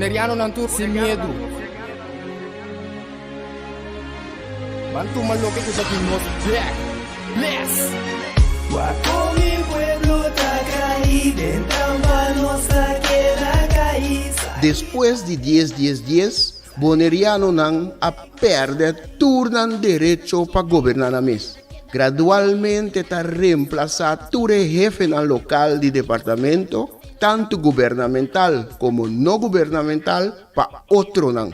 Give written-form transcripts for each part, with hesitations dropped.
Bonerianonan tur sin miedu. Ban tuma loke ku ta di nos bek. Bless! Wak kon mi pueblo ta kai den trampa nos ta keda kai. Despues di dies dies dies, Bonerianonan a pèrdè tur nan derecho pa goberná nan mes. Gradualmente ta remplasá tur e hefenan lokal di departamento, tantu gubernamental komo no gubernamental, pa otronan.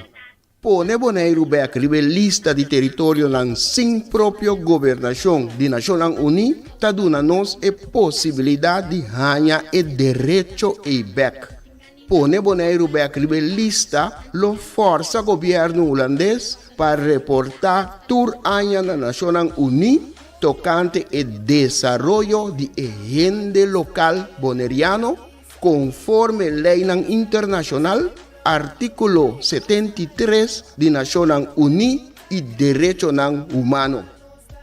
Pone Boneiru bèk riba e lista di teritorionan sin propio gobernashon di Nashonnan Uní ta duna nos e posibilidat di haña e derecho ei bèk. Pone Boneiru bèk riba e lista lo fòrsa gobièrnu hulandes pa reportá tur aña na Nashonnan Uní tokante e desaroyo di e hende lokal boneriano konforme leinan internashonal, artíkulo 73 di Nashonnan Uní i derechonan humano.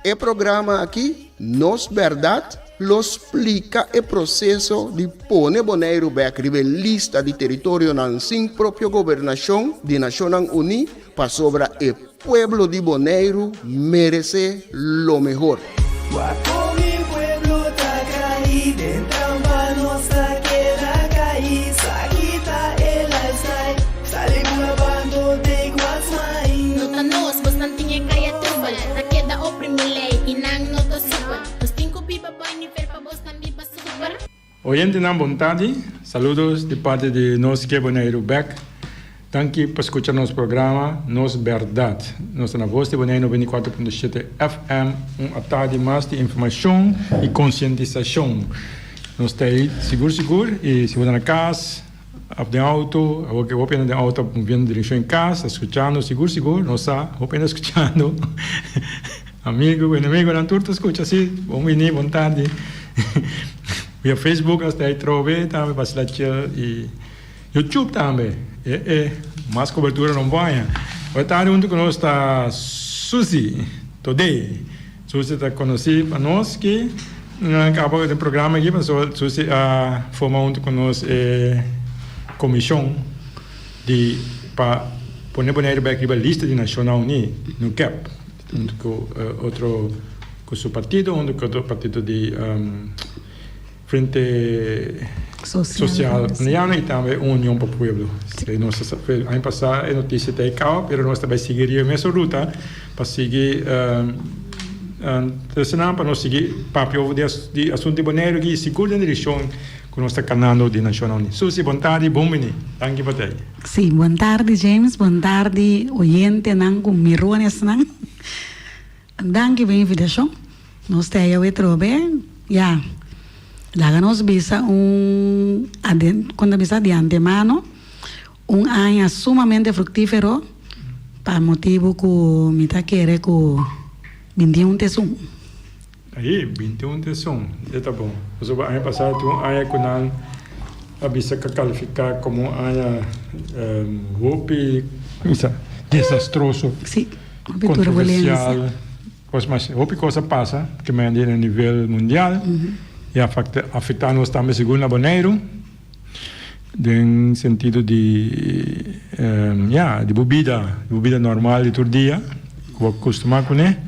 E programa aki, Nos Bèrdat, lo splika e proseso di pone Boneiru bèk riba e lista di teritorionan sin propio gobernashon di Nashonnan Uní pasobra e pueblo di Boneiru meresé lo mehor. Wak kon mi pueblo ta kai den trampa nos ta keda kai sa kita e lifestyle sali bula bando take what's mine. No ta nos, bosnan tin e kaya trubel Ta keda oprimi lei i nan no ta super Nos tin ku biba bai nivel pa bosnan biba super. Oyentenan bon tardi, saludos di parti di Nos Ke Boneiru Bek. Danki pa skucha nos programa Nos Bèrdat. Nos ta na Voz di Boneiru 94.7 FM, un atardi mas di informashon i konsientisashon. Nos ta ei sigur sigur i si bo ta na kas òf den outo, awor ke hopi hende den outo moviendo direkshon e kas ta skuchando sigur sigur, nos sa hopi hende ta skuchando. Amigo, enemigunan tur ta skucha si, bon bini, bon tardi. Via Facebook nos ta ei trobe tambe pa asina chill i YouTube tambe. E e, mas kobertura no por haña. Awe tardi huntu ku nos ta Susie Todé. Susie ta konosí pa nos ki nan kaba den programa aki pasobra Susie a forma huntu ku nos e komishon di pa pone Boneiru bek riba lista di Nashonnan Uní, NUCAP. Huntu ku otro ku su partido, huntu ku otro partido di Frente Sosial Boneiano i tambe Union pa Pueblo. Nos ta aña pasá e notisia ta e kaba, pero nos ta bai sigui riba e mesun ruta pa sigui trese nan pa nos sigui papia over di asuntu di Boneiru aki i sigur den direkshon ku nos ta kanando di Nashonnan Uní. Susi, bon tardi, bon bini. Danki pa ta ei. Sí, bon tardi James, bon tardi oyentenan ku mironesnan. Danki pa e invitashon. Nos ta ei awe trobe. Ya, laga nos bisa un aden, kon ta bisa, di antemano, un aña sumamente fruktífero pa motibu ku mi ta kere ku bintiun ta esun. Ahi, 21 ta esun, e ta bon. Pasobra aña pasá tin un aña ku nan a bisa ku a kalifiká komo un aña hopi desastroso, Sí, hopi turbulensia. kontroversial. Kos mas, hopi kos a pasa ke mende na nivel mundial i a afektá nos tambe sigur na Boneiru den sentido di ya, di bo bida, di bo bida normal di tur dia ku bo a kustumá kuné.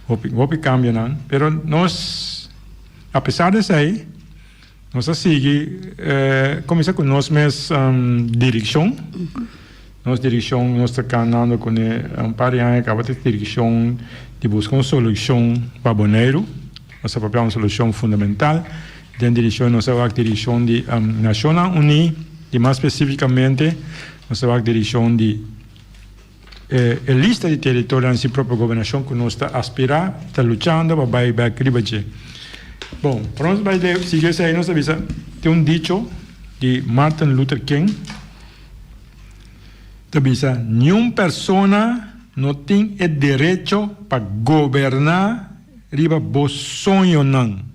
Hopi hopi cambionan, pero nos a pesar de esey nos a sigui cuminsa cu nos mes direccion, nos direccion nos ta canando cune un par di aña caba ta direccion di busca un solucion pa Boneiru, nos ta papia un solucion fundamental den direccion nos a wak direccion di Nacionnan Uni y mas specificamente nos a wak direccion di. E lista di teritorionan sin propio gobernashon ku nos ta aspirá, ta luchando pa bai bèk riba dje. Bon, pa nos bai sigui esei nos ta bisa tin un dicho di Martin Luther King ta bisa niun persona no tin e derecho pa goberná riba bo soñonan.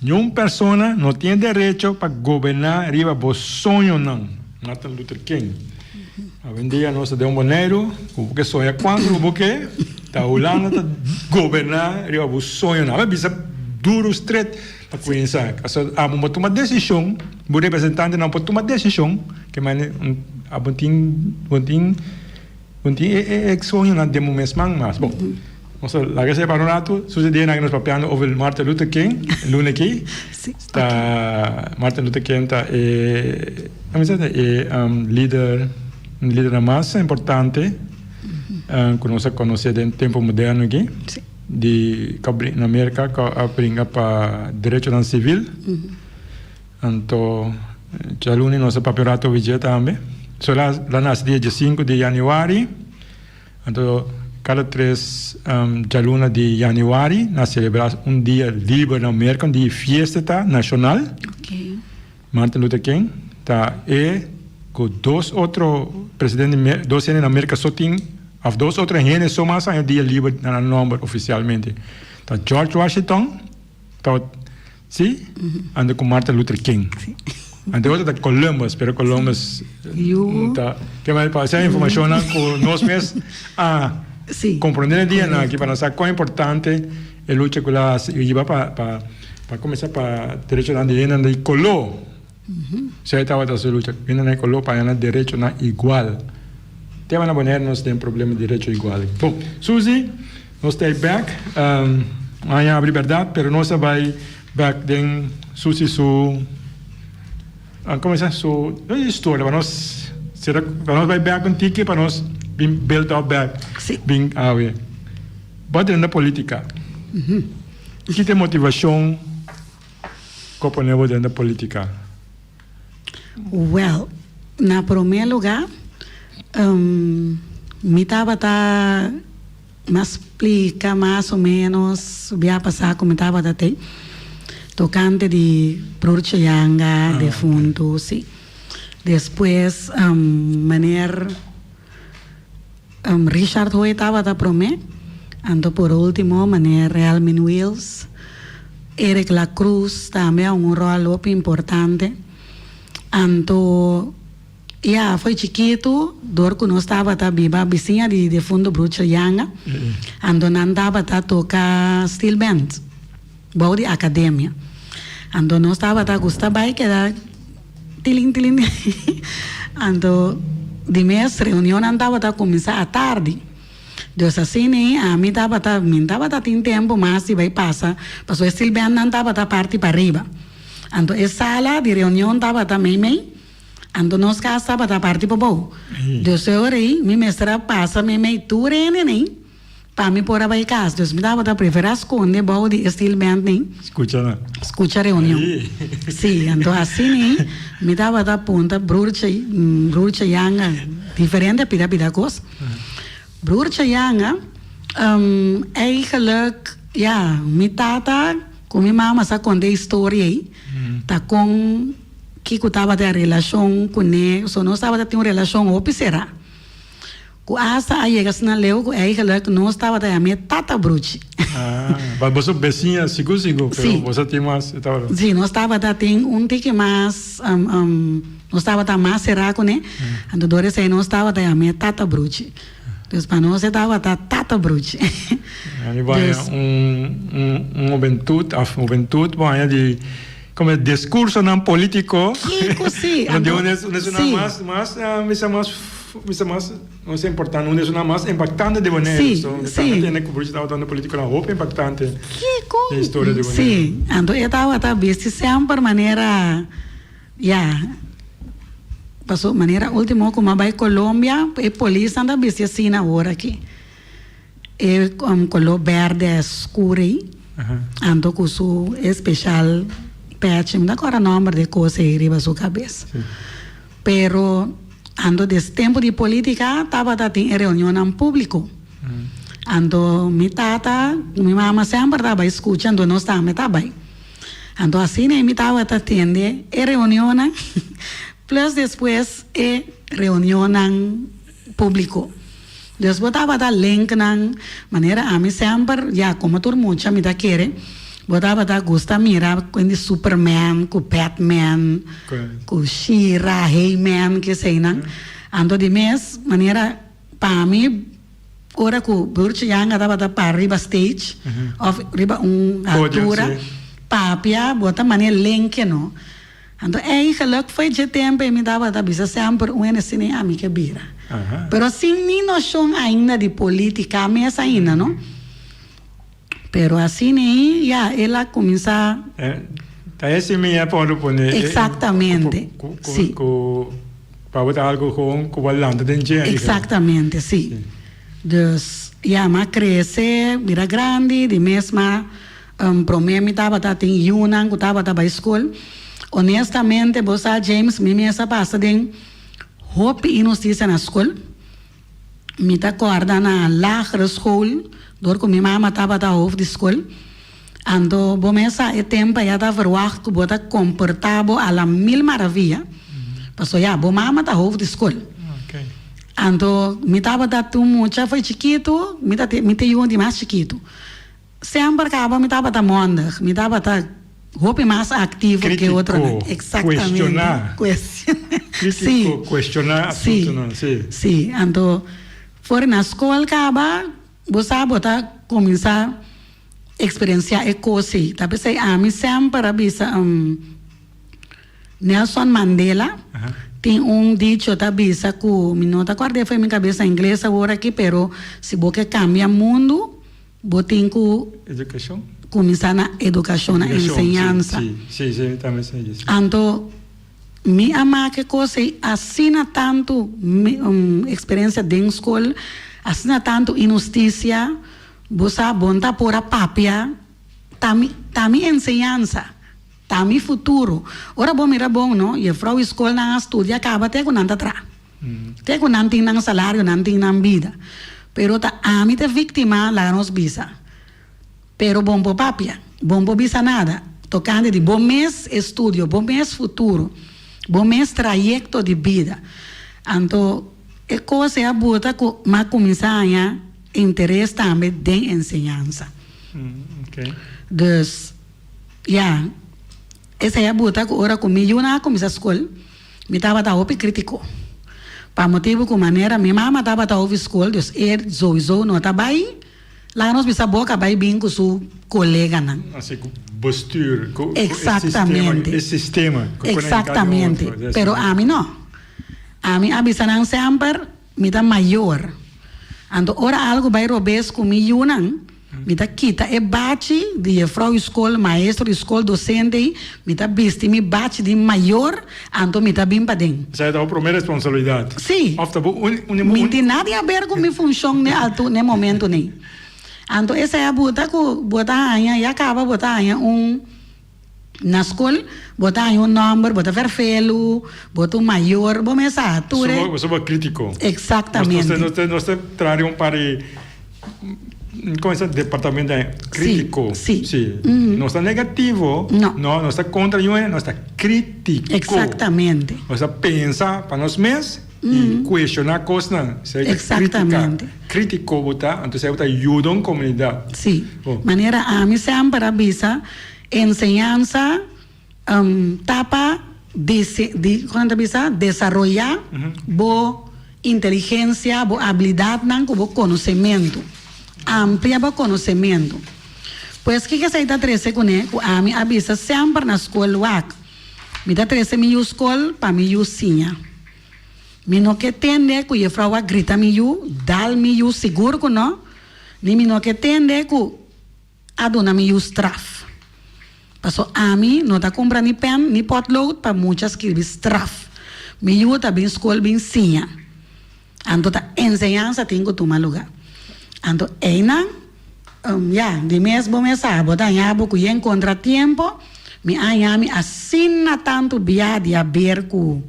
Niun persona no tin e derecho pa goberná riba bo soñonan. Martin Luther King. Awendia nos ta den un Boneiru ku bo ke soña kuantu ku bo ke, ta Hulanda ta goberná riba bo soñonan. Aba bisa duru stret. Pa kuminsá, pasobra abo bo tuma desishon, bo representantenan por tuma desishon, ke manera abo tin bo tin bo tin e e soñonan den bo mes man mas. Bon, nos a laga esei para un ratu. Sucede nan nos papiando over Martin Luther King luna aki. Ta Martin Luther King ta e e lider un lidernan mas importante ku nos a konosé den tempu moderno aki. Di na Merka ku a bringa pa derechonan sivil. Anto djaluni nos a papia un rato over dje tambe. So el a nase dia diesinku di yanüari. Anto kada tres djaluna di yanüari nan selebrá un dia liber na Merka, un dia di fiesta ta nashonal. Martin Luther King ta e ku dos otro presidente dos hende na Merka so tin of dos otro hende so mas haña dia liber na nan nomber ofisialmente. Ta George Washington ta si anto ku Martin Luther King. Anto e otro ta Columbus pero Columbus ta ke manera pa esei informashonnan ku nos mes a komprende na dianan aki pa nos sa kon importante e lucha ku la hiba pa pa Pa kuminsá pa derechonan di hendenan di koló. Esei tabata su lucha, hendenan di koló pa haña nan derechonan igual. Te awe na Bonaire nos tin problema di derecho igual. Bon, Suzy, nos ta ei bèk. Aña abri bèrdat, pero nos a bai bèk den Suzy su, komo esei, su historia pa nos sera, pa nos bai bèk un tiki pa nos bin build up bèk bin awe. Bo a drenta politica. Ki ta e motivashon ku a pone bo drenta politica? Well, na prome luga mi tabata mas splika mas o menos bia pasa ku mi tabata te tokante di Broer Chayanga defuntu si. Despues meneer. Richard Hoy tabata promé, anto por último meneer Relmin Wiels, Eric La Cruz tambe a un ròl hopi importante. Anto ya fo'i chikitu dor ku nos tabata biba bisiña di defuntu Bruchel Yanga, anto nan tabata toka steel band bou di akademia. Anto nos tabata gusta bai keda. Tilin tilin Anto di mes reunionnan tabata kuminsá atardi. Dus asina ami tabata, mi tabata tin tempu mas di bai pasa, pasobra e stilbèntnan tabata parti pariba. Anto e sala di reunion tabata meimei, anto nos kas tabata parti pabou. Dus e ora ei mi mester a pasa meimei tur hende nei. Pa mi por a bai kas, dus mi tabata preferá skonde bou di e steel band nin. Skucha nan. Skucha reunion. Sí, anto asina mi tabata punta broertje, broertje Janga diferente pida pida kos. Broertje Janga, eigenlijk, ya, mi tata ku mi mama sa konta e historia ei, ta kon kiko tabata e relashon kuné, so nos tabata tin un relashon hopi será. Ku asta a yega asina leu ku eigenlijk nos tabata yam'é Tata Bruchi. Ah, ba boso besiña sigur sigur, pero Sí. boso tin mas e tabata. Sí, nos tabata tin un tiki mas, nos tabata mas será kuné, anto dor esei nos tabata yam'é Tata Bruchi. Dus pa nos e tabata Tata Bruchi. Mi bo haña Dus. un, un, un hubentut, of hubentut bo haña di, como e discursonan politico. Kiko sí, Di anto, un es, un esunnan sí. mas, mas, mi sa mas. Mi sa mas, no sa importante, un esunnan mas impactante di Boneiru. Sí, So, mi sí. tambe tende ku Bruce tabata un politiconan hopi impactante Kiko? den historia di Boneiru. Sí, anto e tabata bisti semper manera, ya, paso manera ultimo ku mi a bai Colombia, e polisnan ta bisti asina awor aki. E koló bèrdè skur ei, anto ku su espeshal pèchi, mi ta kòrda nòmber di e kos ei riba su kabes. Pero anto des tempu di polítika tabata tin e reunionnan públiko. Anto mi tata ku mi mama semper ta bai skucha, anto nos tambe ta bai. Anto asina ei mi tabata tende e reunionnan plus despues e reunionnan públiko. Dus bo tabata linknan manera ami semper, ya komo tur mucha mi ta kere, bo tabata gusta mira kuen di Superman ku Batman ku She-Ra, He-Man keseinan. Anto di mes manera pa mi ora ku Broertje Janga tabata para riba stage of riba un altura. papia, bo ta manera lenke no. Anto eigenlijk fo'i dje tempo ei mi tabata bisa semper un hende asina ei ami ke bira. Pero sin ni noshon ainda di politica mes ainda no. Pero asina ei ya el a cuminsa. Ta e simia pa lo pone. Exactamente, si. Cu pa bo ta algo gewoon cu bo a lanta den dje. Exactamente, si. Dus ya mi a crece bira grandi di mes ma Prome mi tabata tin yunan ku tabata bai skol. Honestamente bo sa James mi mes a pasa den hopi inhustisia na skol. Mi ta kòrda na lagere school dor ku mi mama tabata hoofd di skol. Anto bo mes sa e tempo aya ta verwacht ku bo ta komportá bo a la mil maravia pasobra ya bo mama ta hoofd di skol. Anto mi tabata tin mucha for chikitu mi ta mi ta yu di mas chikitu. Semper kaba mi tabata mondig, mi tabata hopi mas aktivo ke otronan. Kritiko, kuestioná. Kritiko, kuestioná asuntunan, si. Si, anto for na skol kaba bo sa bo ta kuminsá eksperensiá e kos ei. Ta p'esei ami semper a bisa Nelson Mandela tin un dicho ta bisa ku mi no ta kòrda for mi kabesa ingles awor aki pero si bo ke kambia mundu Bo tin ku kuminsá na edukashon, na enseñansa. Anto mi a maka e kos ei asina tantu eksperensia den skol, asina tantu inhustisia, bo sa bo no ta por a papia, ta mi ta mi enseñansa, ta mi futuro. Ora bo mira bon no, jefrou i skolnan a studia kaba te ku nan ta traha. Te ku nan tin nan salario, nan tin nan bida. Pero ta ami ta víktima, laga nos bisa. Pero bon por papia, bon por bisa nada tokante di bo mes estudio, bo mes futuro, bo mes trayekto di bida. Anto e kos ei a buta ku m'a kuminsá haña interes tambe den enseñansa. Dus, ya, esei a buta ku ora ku mi yunan a kuminsá skol, Mi tabata hopi kritiko. Pa motibu ku manera mi mama tabata hopi skol, dus e souiso no ta bai laga nos bisa boka bai bin ku su koleganan. Asi ku bestuur, ku e Exactamente. sistema, e sistema ku konekta di Exactamente. otro. Pero ami no. Ami a bisa nan semper Mi ta mayor. Anto ora algo bai robes ku mi yunan, mi ta kita e bachi di jefrou di skol, maestro di skol, docente ei, mi ta bisti mi bachi di mayor, anto mi ta bin paden. Esei ta bo prome responsabilidat. Sí. Of ta bo un, un, Mi tin nada di haber ku mi funshon n'e altu, n'e momento nei. Anto esei a buta ku bo ta haña, ya kaba bo ta haña un. Na skol bo ta haña un nòmber, bo ta fèrfelu, bo ta un mayor, bo mes sa tur e. Bo soba krítiko. Eksaktamente. Nos ta nos ta traha den un par di komo e sa departamento krítiko. Si, si. Nos ta negativo. No. No, nos ta kontra niun hende, nos ta krítiko. Eksaktamente. Nos ta pensa pa nos mes i kuestioná kosnan. Eksaktamente. Krítiko bo ta, anto esei bo ta yuda un komunidat. Si. Manera ami semper a bisa. Enseñansa ta pa kon nan ta bisa desaroyá bo inteligensia, bo abilidatnan ku bo konosementu, amplia bo konosementu. Pues kiko esei ta trese kuné? Ku ami a bisa semper na skol wak, mi ta trese mi yu skol pa mi yu siña. Mi no ke tende ku jefrou a grita mi yu, dal mi yu sigur ku no, ni mi no ke tende ku. A duna mi yu straf. Paso ami no ta kumpra ni pen ni potlood pa mucha skirbi straf. Mi yu ta bin skol bin siña. Anto ta enseñansa tin ku tuma luga. Anto einan, ya, di mes bo mes sa, bo ta haña bo ku yen kontratiempo, mi a haña mi asina tantu bia di haber ku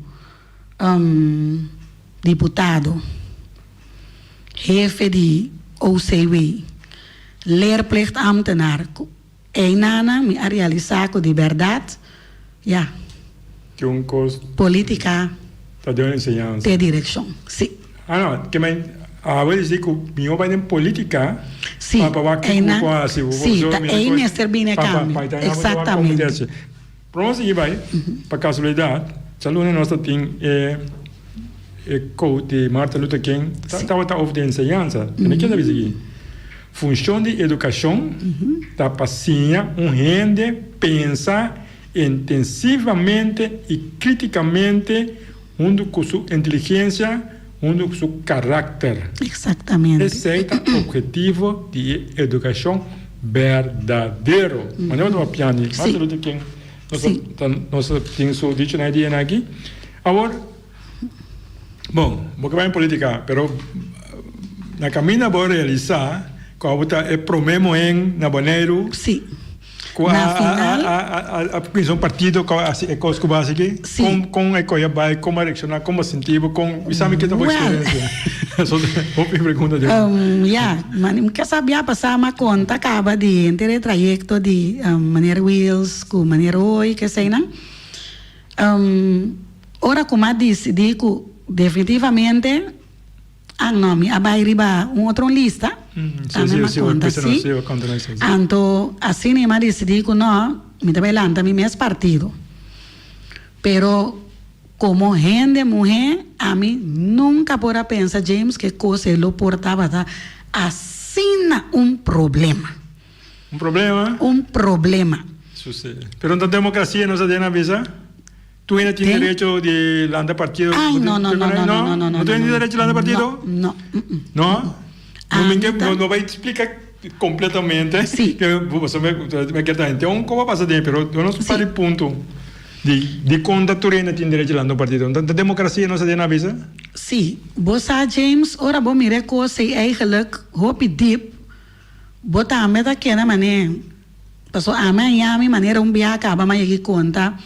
diputado, hefe di OCW, leerplichtambtenaar, ku einanan mi a realisá ku di bèrdat, ya, Tin un kos. Polítika. Ta den enseñansa. Te direkshon, si. Ah no, ke men awe di ku mihó bai den polítika. Si, pa wak kiko bo por hasi. Si, ta ei mester bini e kambio. Eksaktamente. Prome sigui bai, pa casualidad, djaluna nos ta tin e e quote di Martin Luther King, tabata over di enseñansa. Mi no kier ta bisa aki. Funshon di edukashon ta pa siña un hende pensa intensivamente i kritikamente huntu ku su inteligensia, huntu ku su karakter. Exactamente. Esei ta obhetivo di e edukashon berdadero. Manera bo ta papiandi, mas saludo ken nos ta tin su dichonan e dianan aki. Awor. Bon, bo ke bai en politica, pero na caminda bo realisa cu abo ta e prome muhen na Boneiru Sí. cu a Na final. a a a cuminsa un partido cu a haci e cos cu bo a haci aki? Sí. Con con e coy a bai, con bo a reacciona, con bo a sinti bo, con bisa mi ke ta bo Well. experiencia? So hopi pregunta den. Ya, mi ke sa bia pasa mi a conta caba di henter e trayecto di meneer Wiels cu meneer Roy, keseynan. Ora ku m'a disidí ku definitivamente a no mi a bai riba un otro lista, tambe m'a konta si, anto asina m'a disidí ku no, mi ta bai lanta mi mes partido. Pero komo hende muhé ami nunka por a pensa James ke kos ei lo por tabata asina un problema. Un problema? Un problema. Sucede. Pero ta democracia nos a den a bisa? Tur hende tin derecho di lanta partido? Ay, no, no, no, no, no, no, no. No tur hende tin derecho di lanta partido? No, no. No? No mi ke, no bai splica completamente. Si. Pasobra mi kier ta hende un como a pasa den, pero nos un par di punto di dicon ta tur hende tin derecho di lanta un partido. Ta democracia nos a den a bisa? Si. Bo sa James, ora bo mira e cos ei eigenlijk hopi diep, Bo tambe ta keda manera, paso ami a yami manera un biaha kaba mi a yegi konta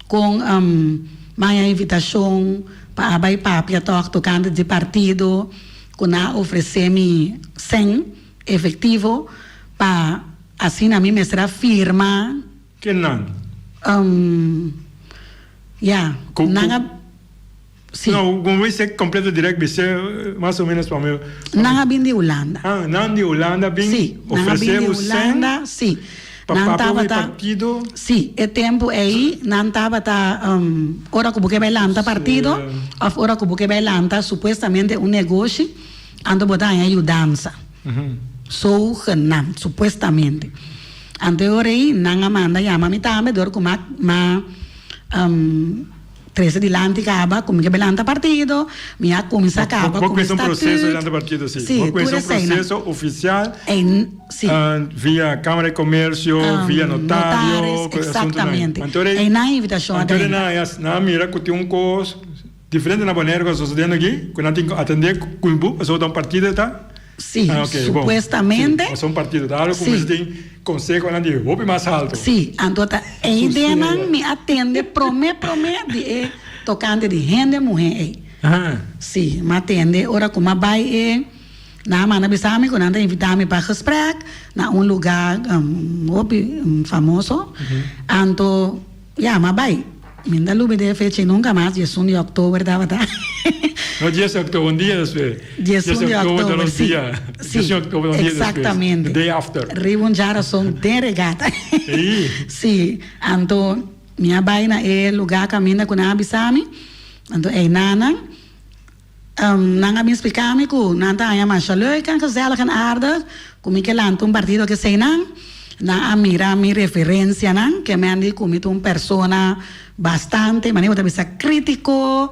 kon mi a haña invitashon pa a bai papia tòg tokante di partido ku nan a ofresé mi sèn efektivo pa asina mi mester a firma. Ken nan? Ya, nan a. Si. No, como mi sek completo direct bisé mas o menos pa mi. Nan a bin di Hulanda. Ah, nan di Hulanda bin Si, nan a bin ofresé di bo sèn Hulanda, si. pa Nan papia over e tabata, partido. si, e tempu ei nan tabata ora ku bo ke bai lanta partido òf ora ku bo ke bai lanta supuestamente un negoshi, anto bo ta haña yudansa. Zogenaamd, supuestamente. Anto e ora ei nan a manda yama mi tambe dor ku m'a m'a Trese dilanti kaba ku mi ke bai lanta partido, mi a kuminsá kaba Bo ku mi kuminsá un proseso di statut. lanta partido, si. Sí, Bo tur kuminsá un eseinan. proseso ofisial Ei, sí. via Kámara di Komersio, via notario, Notaris, ku e asuntunan. eksaktamente. Anto rei, Einan invitashon a anto rei drenta. nan a nan a mira ku tin un kos diferente na Boneiru ku a sosodiendo aki, ku nan tin ku atendé ku bo, pasobra ta un partido ta. Sí, Ah, ok, bon. supuestamente. Sí, pasobra un partido ta algu ku Sí. mester tin konsehonan di hopi mas alto. Sí, anto ta e ideanan mi a tende promé promé di e tokante di hende muhé ei. Aha. Sí, mi a tende ora ku mi a bai e nan a manda bisa mi ku nan ta invitá mi pa gesprek na un lugá hopi famoso. Anto ya, mi a bai. Mi no ta lubida e fecha ei nunka mas, diesun di òktober tabata. No dies di òktober, un dia despues. Diesun di òktober, si. Si, Diesun di òktober, un dia despues. Exactamente. The day after. Riba un djarason den regata. Ei. Si, anto mi a bai na e lugá kaminda ku nan a bisa mi, anto einan nan a bin splika mi ku nan ta haña masha leuk en gezellig en aardig ku mi ke lanta un partido kesei nan. Nan a mira mi referencianan, ke men di ku mi ta un persona bastante, manera bo ta bisa, kritiko,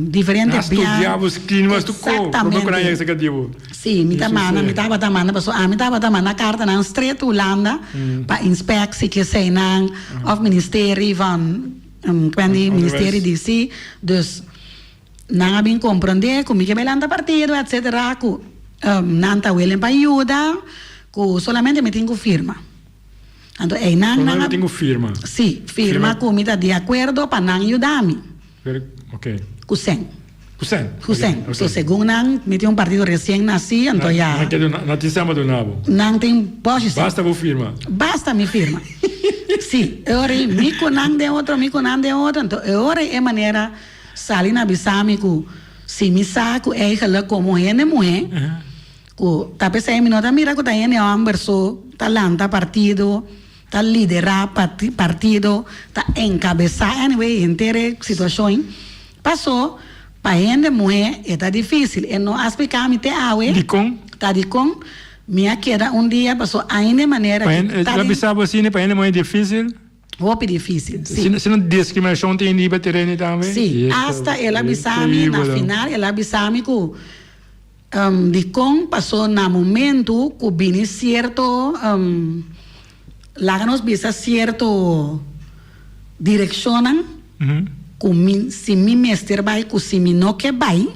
diferente Nan a studia bo skin, bo a stuko, prome ku nan yega serka di bo. Si, mi ta manda, mi tabata manda, pasobra ami tabata manda kartanan stret Hulanda pa inspectie kesei nan, of ministerie van, kwen di ministerie di si, dus. Nan a bin komprondé ku mi ke bai lanta partido etcetera ku nan ta willing pa yuda ku solamente mi tin ku firma. Anto einan nan a Solamente bo tin ku firma? Si, firma ku mi ta di akuerdo pa nan yuda mi. Ok. Ku sèn. Ku sèn? Ku sèn. So segun nan mi tin un partido resien nasí anto ya. Nan ke duna, nan tin sèn pa duna bo? Nan tin bòshi sèn. Basta bo firma? Basta mi firma. Si, e ora ei mi ku nan den otro, mi ku nan den otro, anto e ora ei e manera. Sali na bisa mi ku si mi sa ku eigenlijk komo hende muhé ku ta p'esei mi no ta mira ku ta hende hòmber so ta lanta partido, ta liderá partido, ta enkabesá anyway henter e situashon pasó pa hende muhé e ta difísil. E no a splika mi te awe. Dikon? Ta dikon. Mi a keda un dia paso ainda e manera Pa hende, ta la den bisa bo asina, pa hende muhé difícil. Hopi difícil, si. Si, si no discriminacion tin riba tereno tambe. Si, hasta el a bisa mi na final el a bisa mi ku dikon paso na momento ku bini cierto laga nos bisa cierto direccionnan ku mi si mi mester bai ku si mi no ke bai.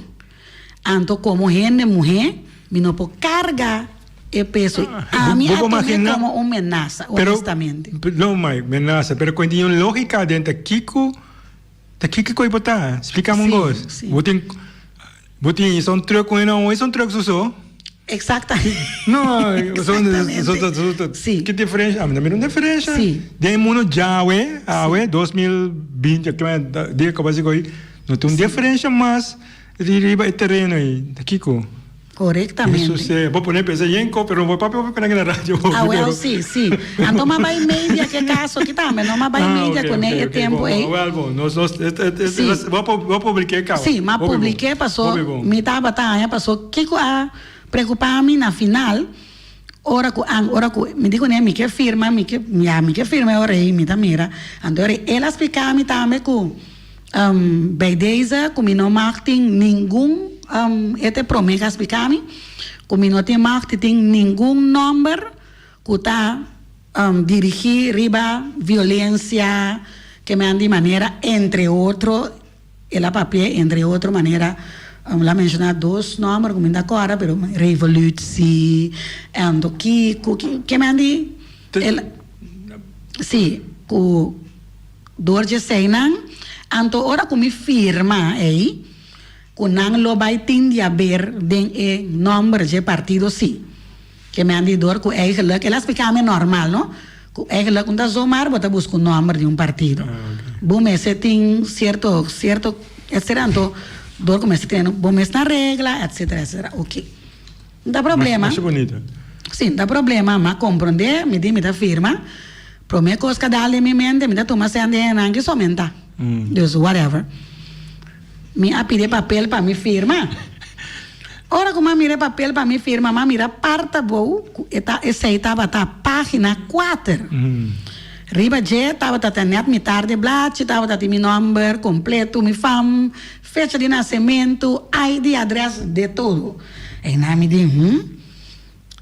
Anto komo hende muhé, mi no por karga e peso. Ami a tum'é komo un menasa, honestamente. Pero, no mai, menasa, pero ku tin un lógika aden ta kiko, ta kiko ku e por ta? Splikami un kos. Bo tin, bo tin esun trùk ku hende awe, esun trùk soso? Exactamente. No, Exactamente. Ki diferencia? Ami no mira un diferencia. Si. Den e mundo djawe, awe, 2020, dia ku a basa ku no tin un diferencia mas. Riba e tereno ei, ta kiko? Korektamente. Eso se, bo pone pensa yenko, pero no bo papia hopi pena na radio hopi. Ah, wel, si, si. Anto m'a bai media ke kaso aki tambe, no m'a bai media kuné e tempu ei. Wel bon, nos, nos, Si. bo bo publiké kaba. Si, m'a publiké paso mi tabata haña paso kiko a preokupá mi na final, ora ku an, ora ku mi di kuné mi ke firma, mi ke, ya mi ke firma e ora ei, mi ta mira. Anto ora ei el a splika mi tambe ku. Bij deze ku mi no mag tin ningun, e ta e prome ku a splika mi, ku mi no tin mag di tin ningun nòmber ku ta dirigí riba violensia ke men di manera entre otro, el a papia entre otro manera, el a menshoná dos nòmber ku mi no ta kòrda pero revolutie, anto kiko, ke men di, si, ku. Dor dje eseinan, anto ora ku mi firma ei, ku nan lo bai tin di haber den e nòmber dje partido si. Ke mi a di dor ku eigenlijk, el a splika mi normal no, ku eigenlijk un ta zomaar bo ta buska un nòmber di un partido. Bo mester tin sierto, sierto etcetera, anto dor ku mester tene bo mes na regla etcetera etcetera. Oke. No ta problema. Masha bonito. Si, no ta problema, m'a komprondé, mi di mi ta firma. Promé kos ku a dal den mi mente, mi ta tuma sèn di hendenan ki somentá. Dus whatever. Mi a pidi e papel pa mi firma. Ora ku mi a mira e papel pa mi firma, mi a mira parti abou ku e ta esei tabata página kuater. Riba dje tabata ta nèt mitar di blachi, tabata tin mi nòmber kompleto, mi fam, fecha di nasementu, ID, adrès, de todo. Einan mi di, Hm.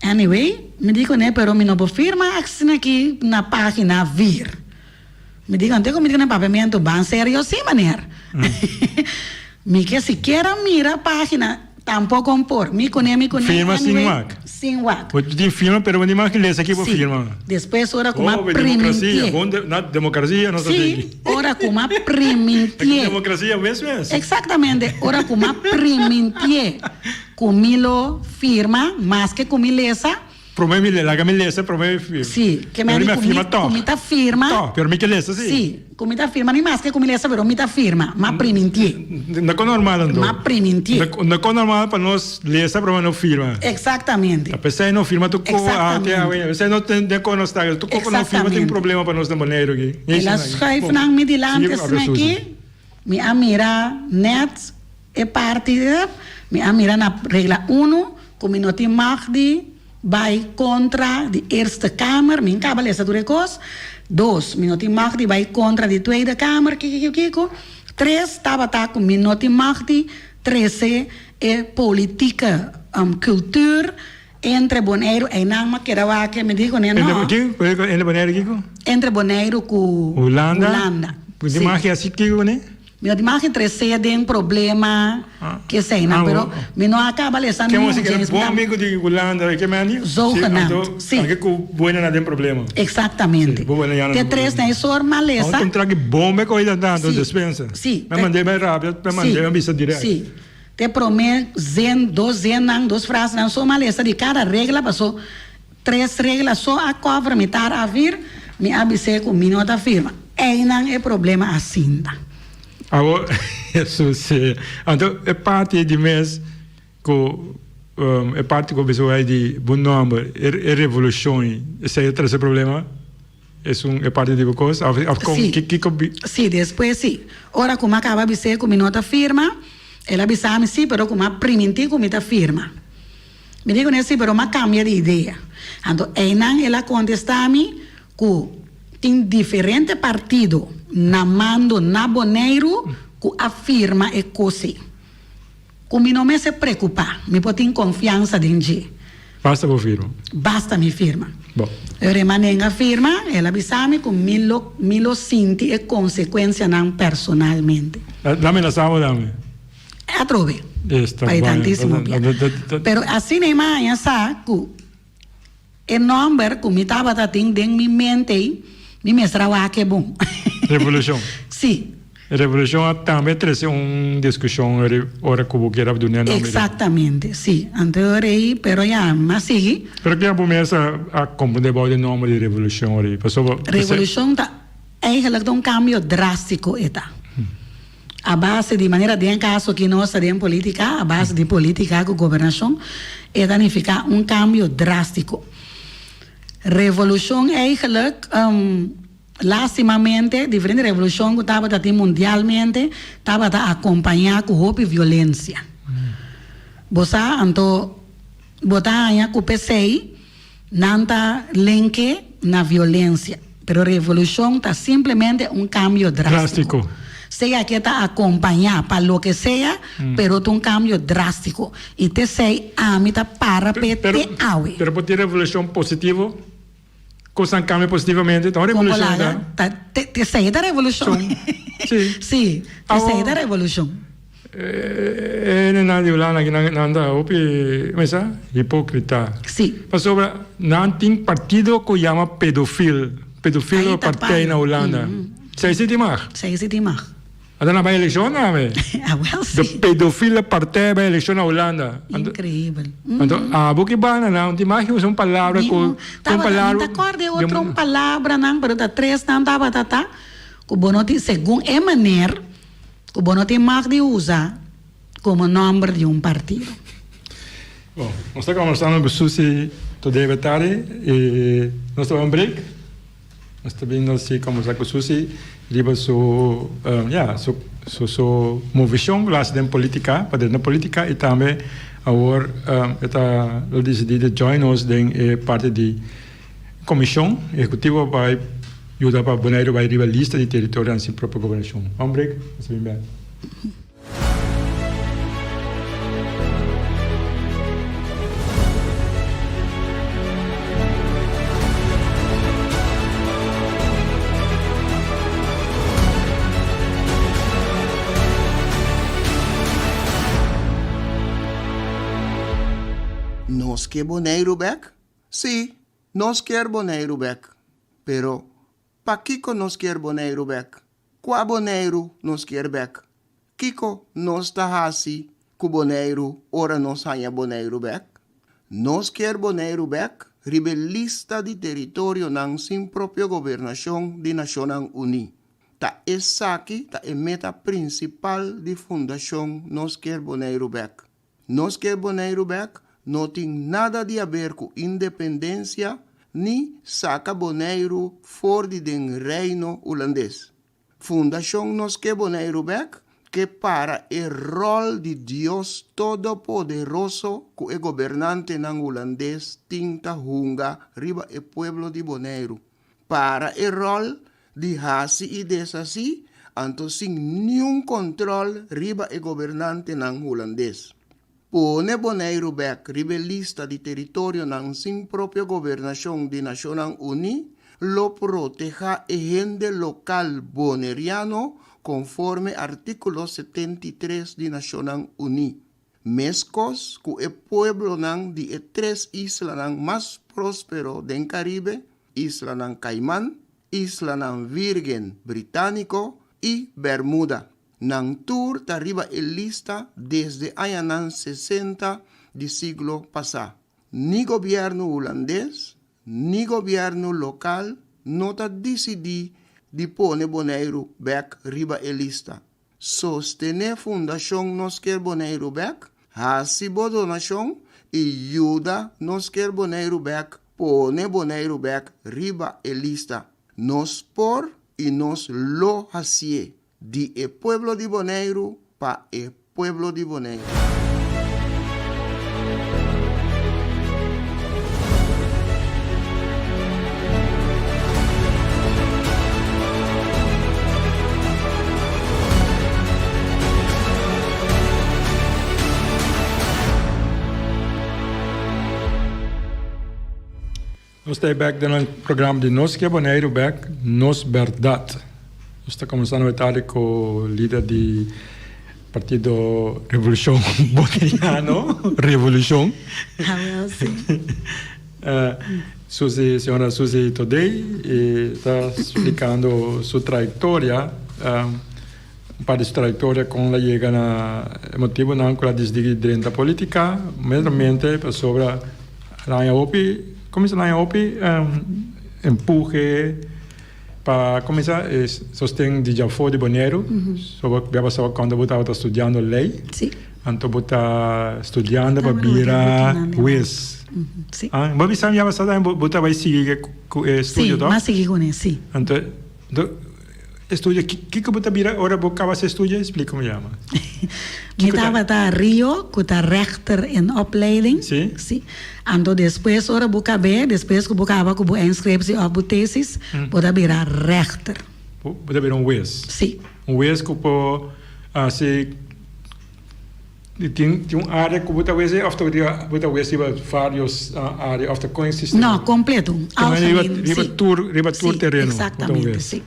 Anyway, mi di kuné, pero mi no por firma asina aki na página vier. Mi di ante ku mi di kuné papiamentu ban serio si, meneer. Mi ke sikiera mira página, tampoko un por. Mi kuné, mi kuné, Firma sin anyway, wak. sin wak. Bo tin firma pero bo no mag lesa aki bo Si. firma. Despues ora ku m'a Oh, demokrasia, primintié. bon de, na demokrasia nos ta Si, tiki. ora ku m'a primintié. Demokrasia mes mes. Exactamente, ora ku m'a primintié. Ku mi lo firma maske ku mi lesa. Prome mi laga mi lesa prome mi firma. Si, ke mi a di ku mi ku mi ta firma. Tòg, pero mi ke lesa si. Si, ku mi ta firma ni maske ku mi lesa pero mi ta firma, m'a primintié. No kon normal anto. M'a primintié. No kon normal pa nos lesa prome no firma. Exactamente. Ta p'esei no firma tur ko ate awe, p'esei no ten den kon nos ta, tur ko ku no firma tin problema pa nos na Boneiru aki. El a schuif nan mi dilanti asina aki, mi a mira nèt. E parti mi a mira na regla unu ku mi no tin mag di bai kontra di Eerste Kamer, mi kaba lesa tur e kos. Dos, mi no tin mag di bai kontra di Tweede Kamer, kiko kiko kiko. Tres, tabata ku mi no tin mag di trese e politieke cultuur entre Boneiru, einan mi a keda wak, mi di kuné no. Entre Boneiru kiko? Entre Boneiru ku Hulanda. Hulanda. Bo tin mag di hasi kiko kuné? Mi no tin mag interesé den problema keseinan, pero mi no a kaba lesa Ke niun mosi ke James bon Bond. amigo di Hulanda, ke meni? Zogenaamd, si. Anke ku buena na den problema. Exactamente. Si, bo buena ya na Te den tres problema. na e sor ma lesa. Aun kontra ki bon me kohe dan tanto Si, despensa. si. Me mand'é bai rabia, me mand'é me bisa direct. Si. Te prome zin, dos zinnan, dos frasenan so ma lesa di kada regla paso Tres regla so a cover mi tar a vir, mi a bis'é cu mi no ta firma. Eynan e problema a sinta. Awor, Jesus sea. Anto e parti di mes cu e parti cu bisa wei di bo nomber, e revolucion ei, esei a trece problema? Esun e parti di bo cos? Of, of con, Sí. kico bi. Sí, despues sí. Ora cu mi a caba bis'é cu mi no ta firma, el a bisa mi sí, pero cu mi a priminti cu mi ta firma. Mi di kuné si, pero m'a kambia di idea. Anto einan el a kontestá mi ku tin diferente partido na mando na Boneiru ku a firma e kos ei. Ku mi no mester preokupá, mi por tin konfiansa den dje. Basta bo firma. Basta mi firma. Bo. E ora e manenga firma, el a bisa mi ku mi lo mi lo sinti e konsekuensianan personalmente. La menasá bo tambe? Atrobe. Esta Pa e bueno. tantísimo bia. Pero asina e maña sa ku e nòmber ku mi tabata tin den mi mente ei, mi mester a wak e bon. Revolushon. Sí. E revolushon a tambe trese un diskushon ora ku bo kier a duna e nòmber. Eksaktamente, sí. Anto e ora ei, pero ya, mi a sigui. Pero kier bo mes a komprondé bou di nòmber di revolushon ora ei? Pasobra. Revolushon ta eigenlijk ta un kambio drástiko e ta. A base di manera den kaso ki nos ta den politica, a base di politica ku gobernashon, e ta nifiká un kambio drástiko. Revolushon eigenlijk, lastimamente, diferente revolushon ku tabata tin mundialmente tabata akompañá ku hopi violensia. Bo sa, anto bo ta haña ku p'esei nan ta lenke na violensia. Pero revolushon ta simplemente un kambio drástiko. Sea ke ta akompañá pa loke sea, pero ta un kambio drástiko. I t'esei ami ta para p'e te awe. Pero por tin revolushon positivo? Kosnan kambia positivamente? Ta un revolushon ta? T'esei ta revolushon. Sí. Sí, t'esei ta revolushon. E nenan di Hulanda aki nan ta hopi, me sa, hipokrita. Sí. Pasobra nan tin partido ku yama pedofil, pedofil partij na Hulanda. Sei si tin mag? Sei si tin mag. Anto nan bai elekshon tambe. Awel si. De pedofile partij bai elekshon na Hulanda. Increibel. Anto abo ki banda nan tin mag usa un palabra ku un palabra. Mi ta kòrda e otro un palabranan pero ta tres nan tabata ta ku bo no tin segun e maner. Ku bo no tin mag di usa komo nòmber di un partido. Bon, nos ta kombersando ku Susi Todeve Tari i nos ta bai un break. Nos ta bini si kombersá ku Susi riba su, ya, su su su movishon ku el a hasi den politika, pa drenta politika i tambe awor e ta lo disidí di join nos den e parti di Komishon Ehekutivo bai yuda pa Boneiru bai riba lista di teritorionan sin propio gobernashon. Un break, nos ta bin bek. Nos ke Boneiru bek? Sí, nos kier Boneiru bek. Pero, pakiko nos kier Boneiru bek? Kua Boneiru nos kier bek? Kiko nos ta hasi ku Boneiru ora nos haña Boneiru bek? Nos kier Boneiru bek riba e lista di teritorionan sin propio gobernashon di Nashonnan Uní. Ta esaki ta e meta prinsipal di Fundashon Nos Kier Boneiru Bek. Nos ke Boneiru bek no tin nada di haber ku independensia ni saka Boneiru for di den Reino Hulandes. Fundashon Nos ke Boneiru bek ke para e ròl di Dios Todopoderoso ku e gobernantenan Hulandes tin ta hunga riba e pueblo di Boneiru. Para e ròl di hasi i deshasí, anto sin niun kòntròl riba e gobernantenan hulandes. Pone Boneiru bèk riba e lista di teritorionan sin propio gobernashon di Nashonnan Uní lo protehá e hende lokal boneriano konforme artíkulo 73 di Nashonnan Uní. Meskos ku e pueblonan di e tres islanan mas próspero den Karibe, Islanan Cayman, Islanan Virgen Britániko i Bermuda. Nan tur ta riba e lista desde añanan sesenta di siglo pasá. Ni gobièrnu hulandes ni gobièrnu lokal no ta disidí di pone Boneiru bèk riba e lista. Sostené Fundashon Nos Kier Boneiru Bèk, hasi bo donashon i yuda Nos Kier Boneiru Bèk pone Boneiru bèk riba e lista. Nos por i nos lo hasié, di e pueblo di Boneiru pa e pueblo di Boneiru. Nos ta bek den e programa di Nos Ke Boneiru bek, Nos Bèrdat. Nos ta komensando e tardi ku lider di Partido Revolushon Boneriano, Revolushon, Suzy, señora Suzy Thodey, e ta splikando su trayektoria, un parti di su trayektoria kon el a yega na e motibunan ku el a disidí di drenta politika, meramente pasobra el a haña hopi, kuminsá el a haña hopi empuhe pa kuminsá e sosten di djafó di Boneiru, so bo bia pasaba kuando bo tabata studiando lei, anto bo ta studiando pa bira hues. Bo bisa mi ya pasá tambe bo ta bai sigui ku e estudio toh? Si, m'a sigui kuné, si. Anto Estudio, kiko bo ta bira ora bo kaba se estudio? Splika mi yama. Mi tabata Rio ku ta rechter in opleiding. Si. Si. Anto despues ora bo kab'é, despues ku bo kaba ku bo inskripsie òf bo tesis, bo ta bira rechter. Bo ta bira un wes. Si. Un wes ku por hasi. Tin un área ku bo ta wes òf bo ta wes riba vários área òf ta kon e sistema? No, kompleto. Algemeen, si. Riba tur, riba tur tereno. Si, eksaktamente, si.